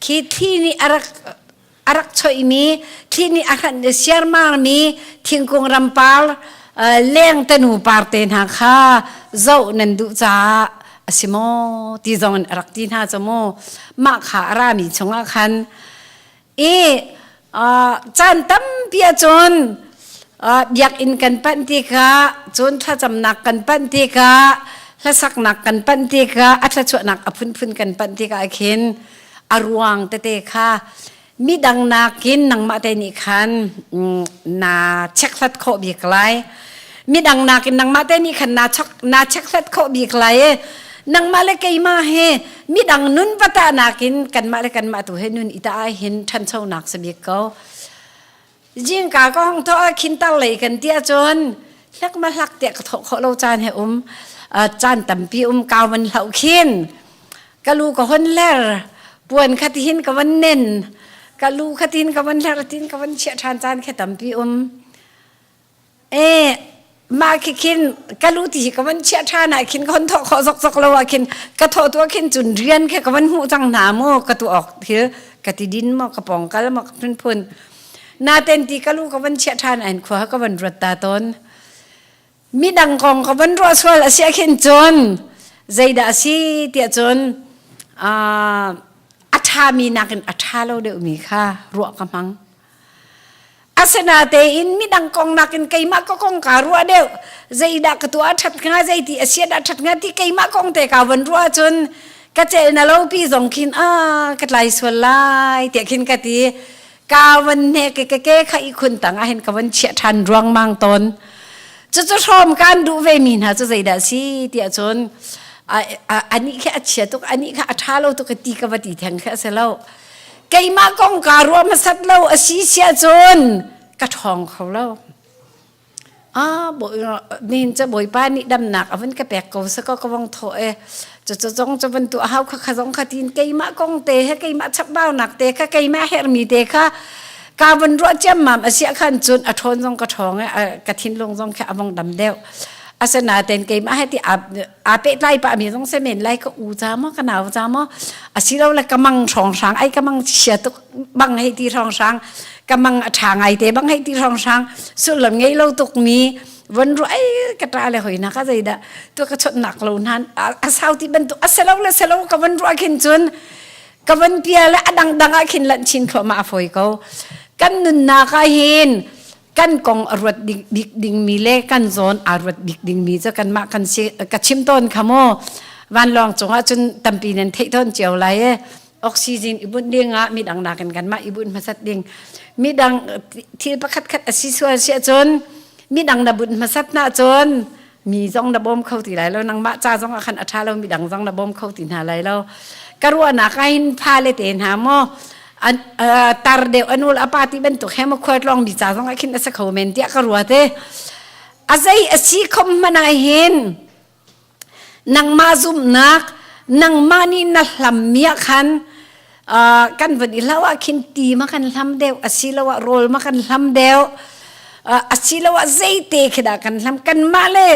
Speaker 10: khi thli nih a rak a rak choihmi thli nih a hranh siarmarmi thingkung rampar leng tanu par te hna kha zoh nan duh caah. a si maw ti zong in a rak ti hna cu mu mah kha a rami chungah khan i caan tampi ahcun biakinn kan panh tikah cun thlacamnak kan panh tikah hlasaknak kan panh tikah a thluachuahnak a phunphun kan panh tikah khin a ruang tete kha midang nakin nangmah te nih khan na chekhlat khawh bik lai midang nakin nangmah te nih khan na chok na chekhlat khawh bik lai e nangmah le keimah he midang nun vata nakin kanmah le kanmah tu he nun ita ah hin ṭhanchonak si bik ko jingka ka hong tho ah khin tar lei kan ti ahcun hlak ma hlak tiah ka thawh khawh lo caan he um caan tampi um kau van hloh khin ka lu ka hon ler puan kha tihin ka van nen ka lu kha tin ka van ler tin ka van chiah ṭhan caan kha tampi um e mah khi khin ka lu ti hi ka van chiah ṭhan ah khin ka hon thawh khawh zok zok lo ah khin ka thawh tu ah khin cun rian kha ka van hmuh cang hna mu ka tu awk thil ka ti din maw ka pong kal maw ka phunphun naten ti ka lu ka van chiah ṭhan an khua ka van ruat ta tawn midang kong ka van ruah sual a si ah khin cun zeidah a si tiah cun a ṭhami nakin a ṭha lo deuhmi kha ruah ka hmang Asinatein midang kong nakin keimah ka kong kaa ruah deuh. Zeidah ka tuah a ṭhat hnga, zeiti a siat a ṭhat hnga ti keimah kong te kaa von ruah ahcun ka cel na lo pi zong khin ah ka tlai sual lai tiah khin ka ti. Kaa von hne ke ke ke kha ihkhun tang ah hin ka von chiah ṭhan ruangmang tawn. Cucu hrawm kaan duh ve mi hna cu zeidah si tiah cun anih khi a chia tuk, anih kha a ṭha lo tuk ti ka va ti theng khi a si lo. Keimah kong kaa ruah hmasat lo a si siah cun ka ṭhawng kho lo. Ah, nihin cu Bawipa nih damnak a vun ka pek ko sa ko ka vong thawh e. Cucu zong cu van tuah hau kha kha zong kha tin keimah kong te he keimah chapbaunak te kha keimah herhmi te kha ka vun ruah ciammam a siah khan cun a ṭhawn zong ka ṭhawng e ka thinlung zong kha a vong dam deuh. Asinain keimah he ti aa pehtlai pah mi zong se men lai ka u ca maw ka nau ca maw asilole ka mang hrawnghrang ai ka mang chia tuk bang hei ti hrawnghrang ka mang a ṭha ngai te bang hei ti hrawnghrang sullam ngei lo tuk mi von ru ai ka ṭa le hoi na ka zeidah tu ka chawt lo nan a sau ti bantuk a selo le selo ka von ruah khin cun ka von pia le a dangdang ah khin lanh chin thluahmah a fawi ko kan nunnak ah hin kan kong a ruat bik dingmi le kan zawn aa ruat bik dingmi cu kanmah kan si ka chim tawn kha mu vanlawng cungah cun tampi nan theih tawn cio lai e oxygen i bunh ding ah midang nakin kanmah i bunh hmasat ding midang thil pakhat khat a si sual si ahcun midang na bunh hmasat na cun mi zong na bawm kho ti lai lo nangmah ca zong ah khan a ṭha lo midang zong na bawm kho ti hna lai lo ka ruahnak ah hin fale te hna maw tar deuh anul apa ti bantuk he maw khual mi ca zong ah khin a si kho men tiah ka ruat e a zei a si khom hmanh ah hin nangmah zumhnak nangmah nih na hlam mi ah khan kan van i hlau ah khin ti ma kan hlam deuh asiloah rawl ma kan hlam deuh asiloah zeite khi dah kan hlam kanmah le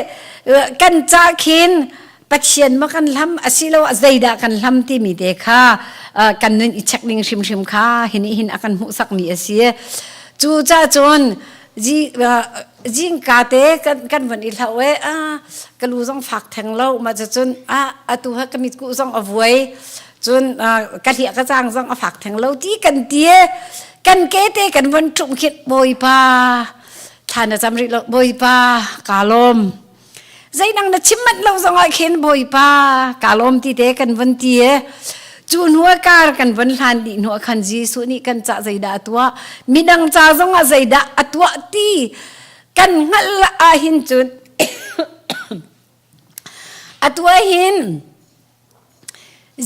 Speaker 10: kan ca khin Pathian ma kan hlam asiloah zeidah kan hlam timi te kha kan nun i check ding hrimhrim kha hin hin a kan hmuhsak mi a si cu ca cun zingka te kan van i hlau e ka lu zong fak theng lo ma cun a atu ha ka mit ku zong a vuai cun ka hliah ka cang zong a fak theng lo ti kan ti kan ke te kan von ṭum khit bawipa thla na cam rih lo bawipa ka lawm zeidang na chim manh lo zong ah khin bawipa ka lawm ti te kan von ti e cu hnu ah kar kan von hlan dih hnu ah khan Jesuh nih kan ca zeidah a tuah midang ca zong ah zeidah a tuah ti kan hngalh ah hin cun atu ah hin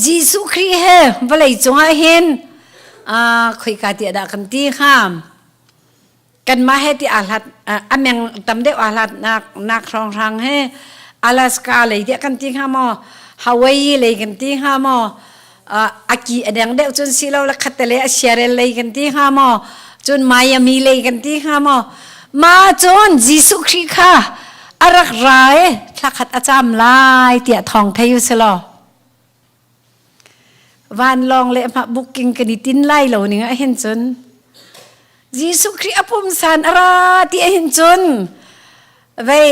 Speaker 10: Jesuh Khrih he vawlei cungah hin khoika tiah dah kan ti hnga? Kanmah he ti aa hlat a meng tam deuh aa hlat nak nak hrawnghrang he Alaska lei tiah kan ti hnga maw? Hawaii lei kan ti hnga maw? A ki a deng deuh cun si lo le khatte a Seattle lei kan ti hnga maw? Cun Miami lei kan ti hnga maw? Ma cun Jesuh Khrih kha a rak ra i thlakhat a cam lai tiah thawng thei u si law vanlawng le mah booking kan i tin lai lo ning ah hin cun Jesuh Khrih a pumsan a ra ti ah hin cun vei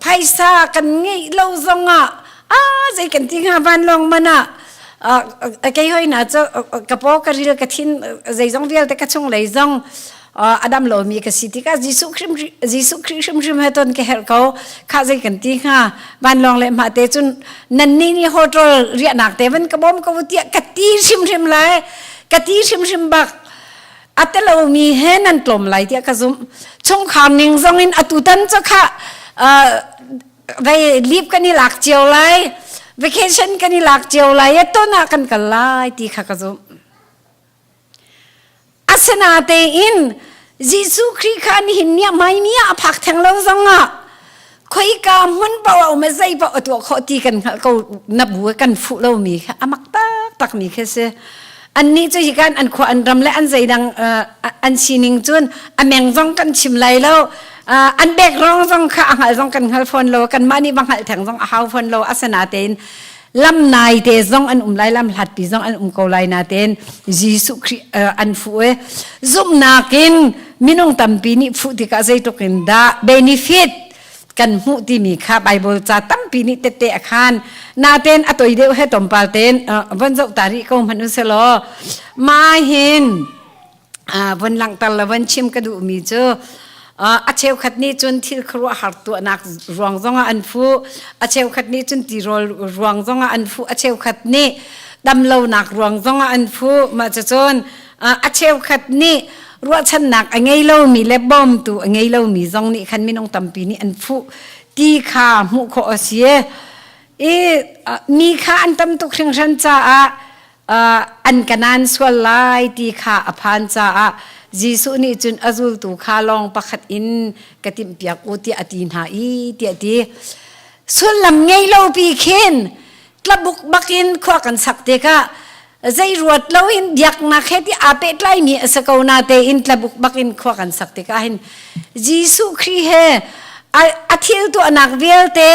Speaker 10: phaisa kan ngeih lo zongah. Ah zei kan ti hnga vanlawng man ah kei hoi na cu ka paw ka ril ka thin zeizong vialte ka chung lei zong a dam lomi ka si tikah Jesuh Khrih Jesuh Khrih hrimhrim he ton ka herh ko kha zei kan ti hnga vanlawng le mah te cun nan nih nih hotel riahnak te van ka bawm ko tiah ka ti hrimhrim lai ka ti hrimhrim bak a telomi he nan tlawm lai tiah ka zumh chungkhar ning zong in atutan cu kha vei leave kan i lak cio lai vacation kan i lak cio lai ton ah kan kal lai ti kha ka zumh Asinatein Jesuh Khrih kha nihin ni ah hmaimi ah a phak theng lo zongah khoika hmun paoh a um i zei paoh a tuah khawh ti kan hngalh ko na bu kan fuh lomi kha a mak taktak mi khi si. Annih cu hikan an khua an ram le an zeidang an sining cun a meng zong kan chim lai lo an background zong kha a hngal zong kan hngal fawn lo kanmah nih va hngalh theng zong a hau fawn lo asinatein lam nai te zong an um lai lam hlatpi zong an um ko lai natein Jesuh Khrih an fuh i zumhnak in minung tampi nih fuh tikah zeitluk in dah benefit kan hmuh timi kha Bible ca tampi nih tette a khan natein a toi deuh he tompal tein von zoh ta rih ko hmanh u selaw ma hin von langhter le von chim ka duhmi cu a cheukhat nih cun thil khuaruahhar tuahnak ruang zongah an fuh a cheukhat nih cun tirawl ruang zongah an fuh a cheukhat nih damlonak ruang zongah an fuh mah cucun a cheukhat nih ruahchannak a ngei lomi le bawmtu a ngei lomi zong nih khan minung tampi nih an fuh ti kha hmuh khawh a si i mi kha an tam tuk hringhran caah an kanaan sual lai ti kha a phan caah Jesuh nih cun a zultu kha lawng pakhat in ka timhpiak u tiah a ti hna i tiah ti. Sullam ngei lo pi khin tlabuk bakin khua kan sak tikah zei ruat loin biaknak he ti aa pehtlaimi a si ko na tein tlabuk bakin khua kan sak tikah hin Jesuh Khrih he a thil tuahnak vialte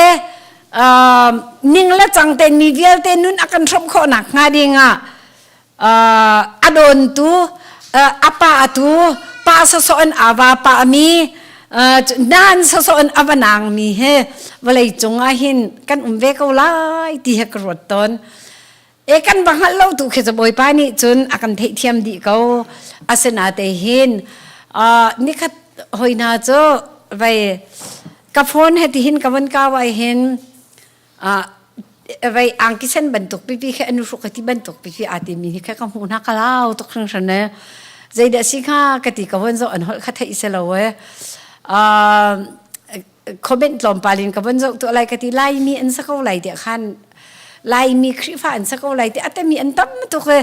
Speaker 10: ning le cang tein mi vialte nun a kan hrawmh khawhnak hnga ding ah a dawntu a pa tu pa sawsawh in ava pa mi nan sawsawh in ava nang mi he vawlei cung ah hin kan um ve ko lai ti he ka ruat tawn e kan va hngalh lo tu khi cu bawipa nih cun a kan theihthiam dih ko asina te hin nikhat hoi hna cu vei ka phone he tihin ka von kau ai hin vei angki sen bantuk pipi khe anu hruk ti bantuk pipi aa timi hi khe ka hmuh hna ka lau tuk hringhran e zeidah si kha ka ti ka von zoh an holh kha theih se lo e comment tlawmpal in ka von zoh tu lai ka ti laimi an sa ko lai tiah khan laimi Khrihfa an sa ko lai ti atemi an tam tuk e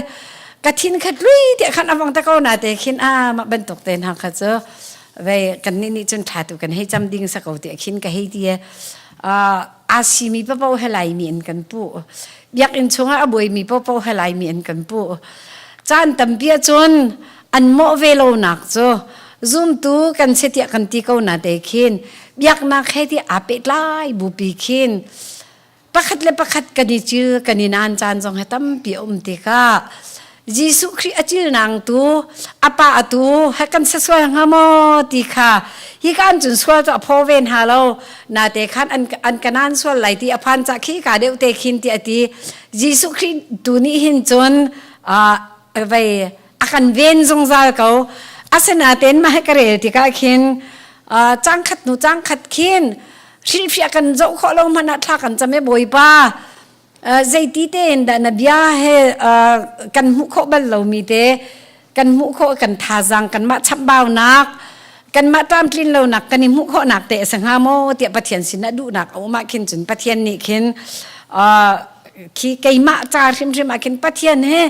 Speaker 10: ka thin khat lui tiah khan awang ta ko na te khin a mah bantuk te hna kha cu vei kan nih nih cun ṭha tu kan hei cam ding sa ko tiah khin ka hei ti e aa simi paoh he laimi an kan pu biakinn chungah a buaimi paoh he laimi an kan pu caan tampi ahcun an mawh ve lonak cu zumtu kan si tiah kan ti ko na te khin biaknak he ti aa pehtlai bupi khin pakhat le pakhat kan i cil kan i naan caan zong he tampi a um tikah Jesuh Khrih a cilnang tu a pa tu he kan sa sual hnga maw ti kha hi kan cun sual cu a phaw ve hna lo nate khan an an kanan sual lai ti a phan ca khi ka deuh te khin ti a ti Jesuh Khrih tu nih hin cun vei a kan ven zungzal ko asinain mah ka rel tikah khin cangkhat nu cangkhat khin hrilhfiah kan zoh khawh lo hmanh ah thla kan cam e bawipa zeiti tein dah na bia he kan hmuh khawh bal lomi te kan hmuh khawh kan thazaang kanmah chambaunak kanmah tlamtlin lonak kan i hmuh khawhnak te a si hnga maw tiah Pathian sinah duhnak a um ah khin cun Pathian nih khin khi keimah ca hrimhrim ah khin Pathian he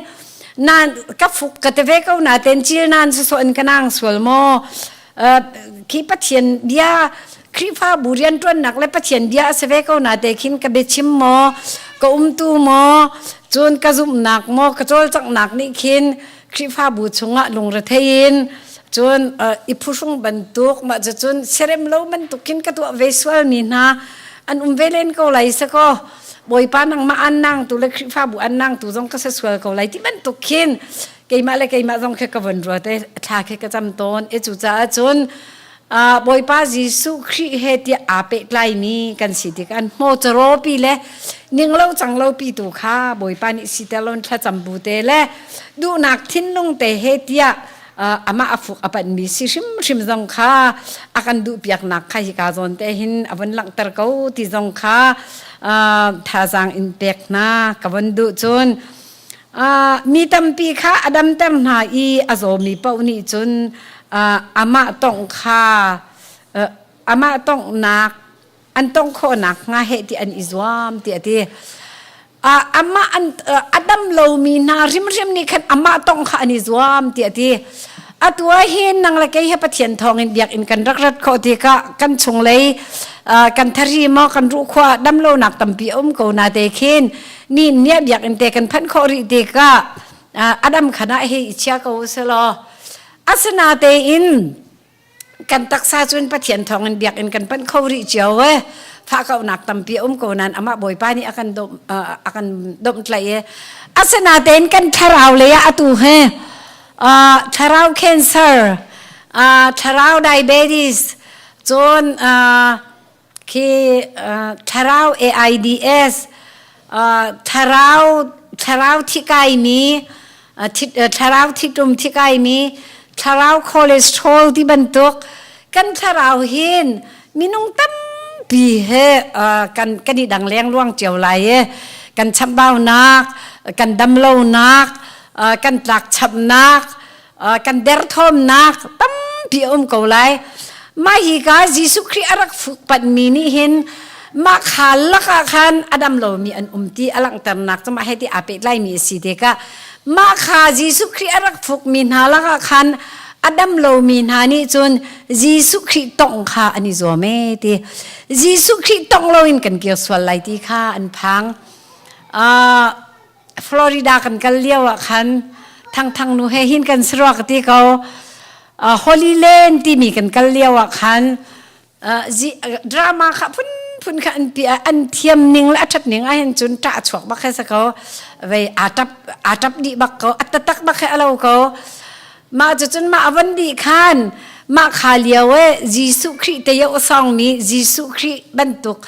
Speaker 10: nan ka fuk ka te ve ko na ten cil nan sawsawh in ka nang sual maw khi Pathian bia Khrihfabu rianṭuannak le Pathian bia a si ve ko na te khin ka biachim maw ka umtu maw cun ka zumhnak maw ka cawlcanghnak nih khin Khrihfabu chungah lungrethei in cun i phuhrung bantuk mah cucun siarem lo bantuk khin ka tuah ve sualmi hna an um ve len ko lai sakaw Bawipa nangmah an nang tu le Khrihfabu an nang tu zong ka se sual ko lai ti bantuk khin keimah le keimah zong khi ka von ruat i thla khi ka cam tawn i cucaah cun. Bawipa Jesuh Khrih he tiah aa pehtlaimi kan si tik an hmawcaraw pi le ninglo canglo pi tu kha Bawipa nih siter lon thlacam bu te le duhnak thinlung te he tiah amah a fuk a panhmi si hrimhrim zong kha a kan duhpiaknak kha hika zawn te hin a vun langhter ko ti zong kha thazaang in pek hna ka vun duh cun mi tampi kha a damter hna i a zawmi paoh nih cun amah tongh kha amah tonghnak an tongh khawhnak hnga heh ti an i zuam ti a ti. Amah an a dam lomi hna hrimhrim nih khan amah tongh kha an i zuam ti a ti. Atu ah hin nang le kei he Pathian thawngin biakinn kan rak rat khawh tikah kan chunglei kan thari maw kan ruhkhua dam lonak tampi a um ko na te khin ni nia biakinn te kan phanh khawh rih tikah adam khan ah hei i chia ko uselaw asinatein kan taksa cun Pathian thawngin biakinn kan panh kho rih cio e fah kaunak tampi a um ko nain amah Bawipa nih a kan dawm a kan dawmhtlaih e asinatein kan thlarau lei ah atu he thlarau cancer thlarau diabetes cun khi thlarau AIDS thlarau thlarau thikaimi thlarau thitum thikaimi thlarau cholesterol ti bantuk kan thlarau hin minung tampi he kan kan i dang leng luang cio lai e kan chambaunak kan damlonak kan tlakchamnak kan derthawmnak tampi a um ko lai. Mah hi ka Jesuh Khrih a rak fukpanmi nih hin mah kha lakah khan a dam lomi an um ti a langhternak cu mah he ti aa pehtlaimi a si tikah mah kha Jesuh Khrih a rak fukmi hna lakah khan a dam lomi hna nih cun Jesuh Khrih tongh kha an i zuam ee ti Jesuh Khrih tongh loin kan kir sual lai ti kha an phang. Uh, Florida kan kal lio ah khan thangthang nu he hin kan sarua ka ti ko uh, Holy Land timi kan kal lio ah khan uh, drama kha phun phun kha an pi an thiam ning le a that ning ah hin cun ṭah chuak bak he sa ko vei a tap a tap dih bak ko a tatak bak he alo ko mah cu cun mah avan dih khan mah kha lio e Jesuh Khrih te yo song mi Jesuh Khrih bantuk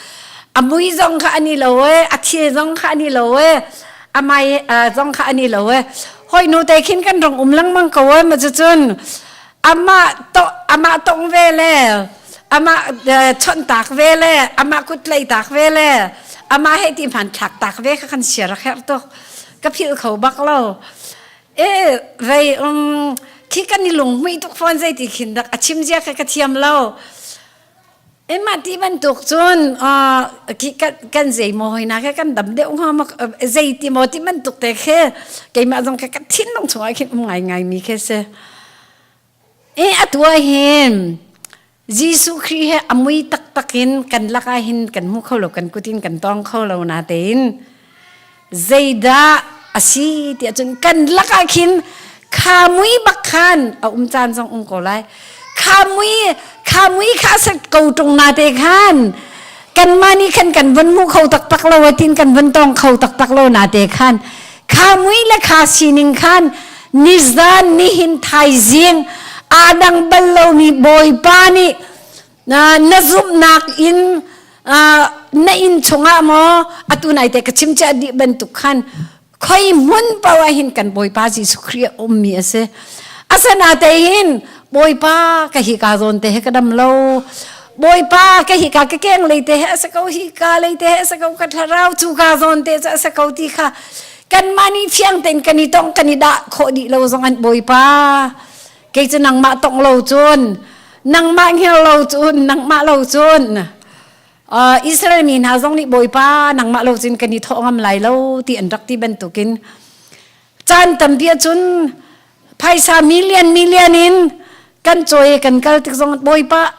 Speaker 10: a mui zong kha ani lo e a thil zong kha ani lo e a mai zong kha ani lo e hoi nu te khin kan rong um lengmang ko e ma cu cun amah to amah tong ve le amah chon tak ve le amah kut lei tak ve le amah he ti hman thlak tak ve kha kan sia rak her tuk ka phil kho bak lo E vei um khi kan i lunghmuih tuk fawn zei ti khin dak a chim zia kha ka thiam lo. E mah ti bantuk cun khi kan zei maw hoi na kha kan dam deuh hnga ma zei ti maw ti bantuk te khi keimah zong kha ka thinlung chungah khin um ngai ngai mi khi si. E atu ah hin Jesuh Khrih he a mui taktak in kan lakah hin kan hmu kho lo kan kut in kan tawng kho lo natein zeidah a si tiah cun kan lakah khin kha mui bak khan a um caan zong um ko lai kha mui kha mui kha sat ko tung na te khan kanmah nih khan kan von hmu kho taktak lo atin kan von tong kho taktak lo na te khan kha mui le kha sining khan nizan nihin thaizing aa dang bal lomi bawipa nih na zumhnak in na inn chungah maw atu nai te ka chim chia dih bantuk khan khoi hmun paoh ah hin kan Bawipa Jesuh Khrih a ummi a si. Asana te hin Bawipa ka hi ka zawn te he ka dam lo. Bawipa ka hi ka ka keng lei te he a si ko hi ka lei te he a si ko ka thlarau cu ka zawn te cu a si ko ti kha kanmah nih fiang tein kan i tong kan i dah khawh dih lo zong an Bawipa kei cu nangmah tong lo cun nangmah hngel lo cun nangmah lo cun Israel mi hna zong nih Bawipa nangmah lo cun kan i thawh ngam lai lo ti an rak ti bantukin caan tampi ahcun phaisa million million in kan cawi kan kal tik zong Bawipa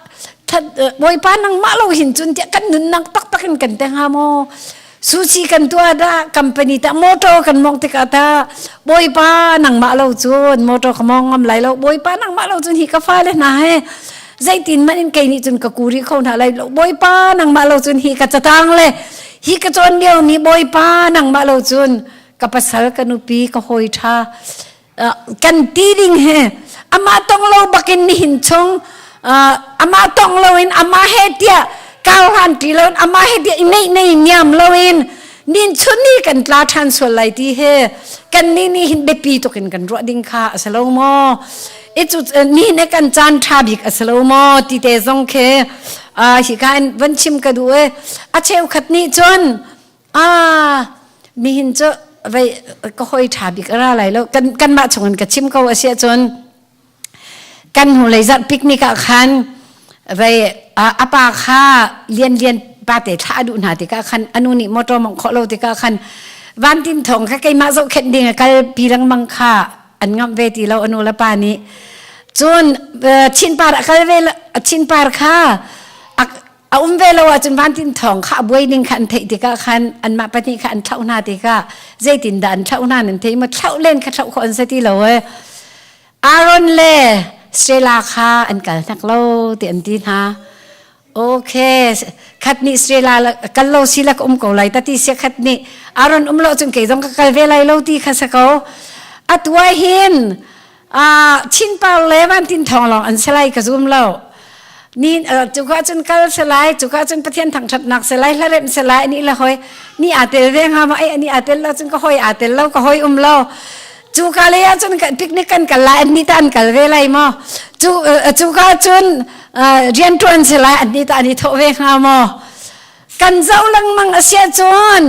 Speaker 10: Bawipa nangmah lo hin cun tiah kan nunnak taktak in kan te hnga maw sushi kan tuah dah company ta motor kan mong tikah ta Bawipa nangmah lo cun motor ka mong ngam lai lo Bawipa nangmah lo cun hi ka fale hna he zeitin man in kei nih cun ka kuri kho hna lai lo Bawipa nangmah lo cun hi ka catang le hi ka cawn lio mi Bawipa nangmah lo cun ka pasal ka nupi ka hawi tha kan ti ding he amah tong lo bakin nihin chung. Amah tong loin amah he tiah kar hlan ti loin amah he tiah i neih nei niam loin nin chun ni kan tla ṭhan sual lai ti he kan nih nih hin biapi tuk in kan ruah ding kha a si lo maw? I cu ni ne kan caan ṭha bik a si lo maw ti te zong khi hi ka in van chim ka duh i a cheukhat nih cun ah nihin cu vei ka hoi ṭha bik a ra lai lo kan kanmah chungin ka chim ko a si ahcun kan hnulei zarh picnic ah khan vei a pa kha lian lian pate thlah a duh hna tikah khan anu nih motor mongh khawh lo tikah khan vantin thong kha keimah zohkhenh ding a kal pi lengmang kha an ngamh ve ti lo anu le pa nih cun chinpar a kal ve chinpar kha a um ve lo ahcun vantin thawng kha a buai ding kha an theih tikah khan anmah pahnih kha an thlauh hna tikah zeitindah an thlauh hna nan thei maw thlauh len kha thlauh khawh an si ti lo e Aaron le Stella kha an kal hnak lo ti an ti hna okay khat nih Stella kal lo si la ka um ko lai ta ti sia khat nih Aaron um lo cun kei zong ka kal ve lai lo ti kha sa ko atu ah hin Chinpar le Vantin Thawng lawng an si lai ka zum lo. Ni cuka cun kal si lai, cuka cun Pathian thangṭhatnak si lai, hlaremh si lai, ani la hoi ni aa tel ve hnga ma ai ani aa tel lo cun ka hoi aa tel lo, ka hoi um lo. Cuka lei ah cun picnic kan kal lai, an ni ta an kal ve lai maw? Cu cuka cun rianṭuan si lai, an ni ta an i thawh ve hnga maw? Kan zoh lengmang a si ahcun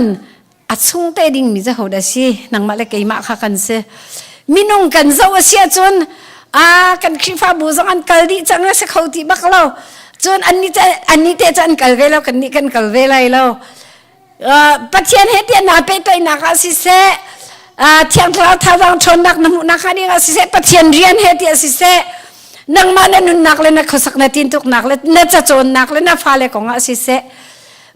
Speaker 10: a chung te dingmi cu hodah si nangmah le keimah kha kan si minung kan zoh a si ahcun a kan Khrihfabu zong an kal dih cang a si kho ti bak lo cun annih annih te cu an kal ve lo kannih kan kal ve lai lo Pathian he tiah naa pehtlaihnak ah siseh Thiang Thlarau thazaang ṭhawnnak na hmuhnak hnga ding ah siseh Pathian rian he tiah siseh nangmah na nunnak le na khuasak na tintuknak le na cacawnnak le na fale kong ah siseh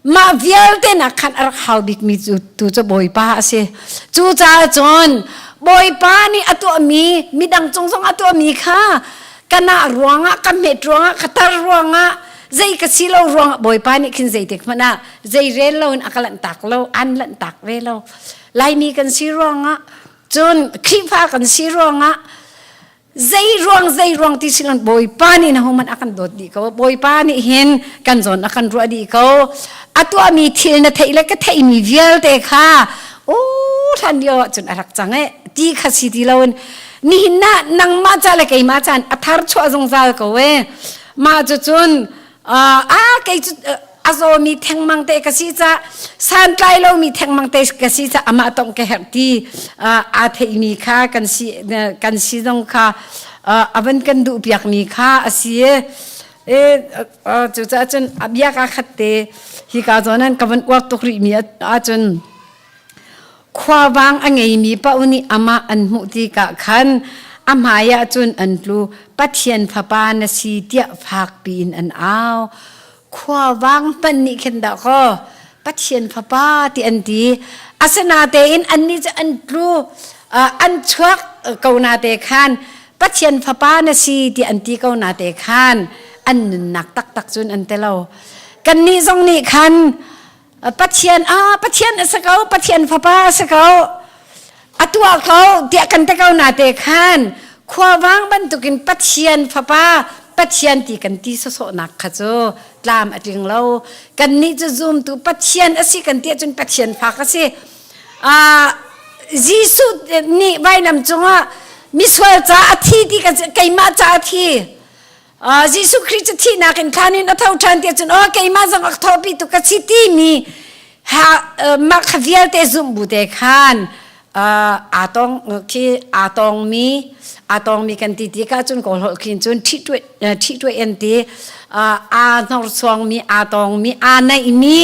Speaker 10: Mah vialte nak khan a rak hau bikmi cu tu cu Bawipa a si. Cucaah cun Bawipa nih a tuahmi midang cung zong a tuahmi kha kana ruangah ka hmet ruangah ka tar ruangah zei ka si lo ruangah Bawipa nih khin zeitik hmanh ah zei rel loin a ka lanhtak lo an lanhtak ve lo. Laimi kan si ruangah cun Khrihfa kan si ruangah zei ruang zei ruang ti silon bawipa nih na human a kan dawt dih ko bawipa nih hin kan zawn a kan ruah dih ko a tuahmi thil na theih le ka theihmi vialte kha u hlan lio ahcun a rak cang e ti kha si ti loin nihin na nangmah ca le keimah caan a thar chuah zungzal ko e mah cu cun a kei cu a zawmi thengmang te ka si ca santlai lomi thengmang te ka si ca amah tong ka herh ti aa theimi kha kan si kan si zong kha a van kan duh piakmi kha a si e cucaah cun a bia ka khat te hi ka zawn an ka van uar tuk rih mi ahcun Khuavang a ngeimi paoh nih amah an hmuh tikah khan a hmaiah cun an tlu. Pathian fapa na si tiah fakpi in an au. Khuavang hmanh nih khin dah kaw Pathian fapa ti an ti. Asinatein annih cu an tlu, an chuak ko nate khan Pathian fapa na si ti an ti ko nate khan an nunnak taktak cun an ti lo. Kannih zong nih khan Pathian ah Pathian a si ko Pathian fapa a si ko a tuah ko tiah kan ti ko na te khan khuavang bantukin Pathian fapa Pathian ti kan ti sawsawhnak kha cu tlam a tling lo kannih cu zumtu Pathian a si kan ti ahcun Pathian fak a si Jesuh nih vainam cungah misual ca a thi ti kan keimah ca a thi Jesuh Khrih cu thihnak in thlan in a tho ṭhan ti cun aw keimah zong a thawhpi tu ka si timi ha mah kha vialte zumh bu te khan aa tong khi aa tongmi aa tongmi kan ti ti ka cun kawl holh khin cun ṭhih ṭhih an ti aa hnorsuangmi aa tongmi aa naihmi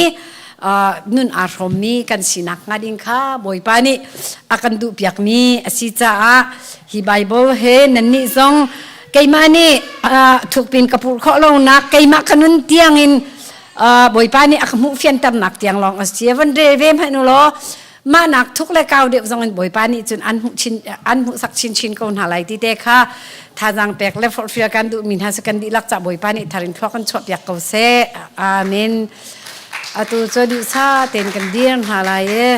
Speaker 10: nun aa hrawmmi kan sinak hnga ding kha Bawipa nih a kan duhpiakmi a si caah hi Bible he nannih zong keimah nih thukpin ka purh khawh lonak keimah ka nun tiangin Bawipa nih a ka hmuh fianternak tiang lawng a si van rel ve hmanh u law mah nak thuk le kau deuh zong in Bawipa nih cun an hmuh chin an hmuhsak chinchin ko hna lai ti te kha thazaang pek le forhfial kan duhmi hna cu kan dihlak ca Bawipa nih tharin thluak kan chuah piak ko seh amen atu cu duhsa tein kan dir hna lai e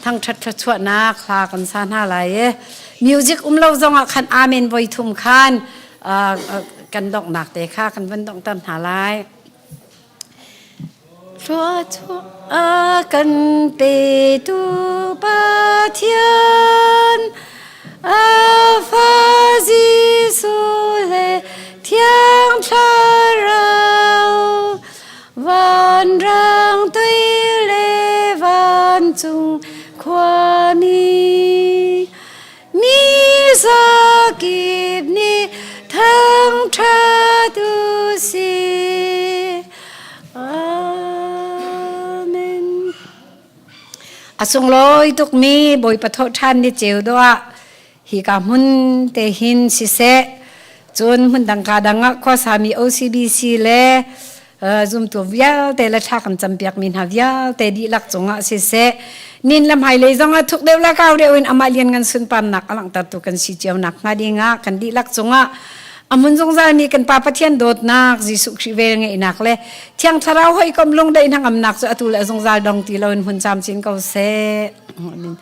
Speaker 10: thangṭhat thluachuahnak hla kan sa hna lai i music um lo zongah khan amen voi thum khan kan. Kan donghnak te kha kan van donghter hna lai. Thluachuah a kan petu Pathian, a fa Jesuh le Thiang Thlarau, vanrang tui le vancung khuami, mi zakip nih thangṭhat u sih. Amen.
Speaker 11: A sunglawi tukmi Bawipa thawhṭhan ni ceu dawh hi ka hmun te hin siseh cun hmun dang ka dang ah khuasami OCBC le zumtu vialte le thla kan campiakmi hna vialte dihlak cungah siseh nin le hmailei zongah thuk deuh le kau deuh in amah lian ngan sunparnak a langhtertu kan si cio nak hnga dingah kan dihlak cungah a hmun zungzal mi kan Pa Pathian dawtnak Jesuh Khrih vel ngeihnak le Thiang Thlarau hawikom lungdaih hnangamnak cu atu le zungzal dong ti loin hmun camcin ko seh. Amen.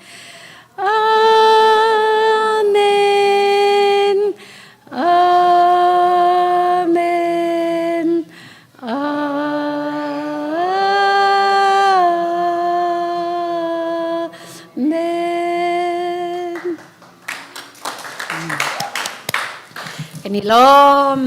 Speaker 10: Amen. Amen. Amen.
Speaker 11: Kan i lawm.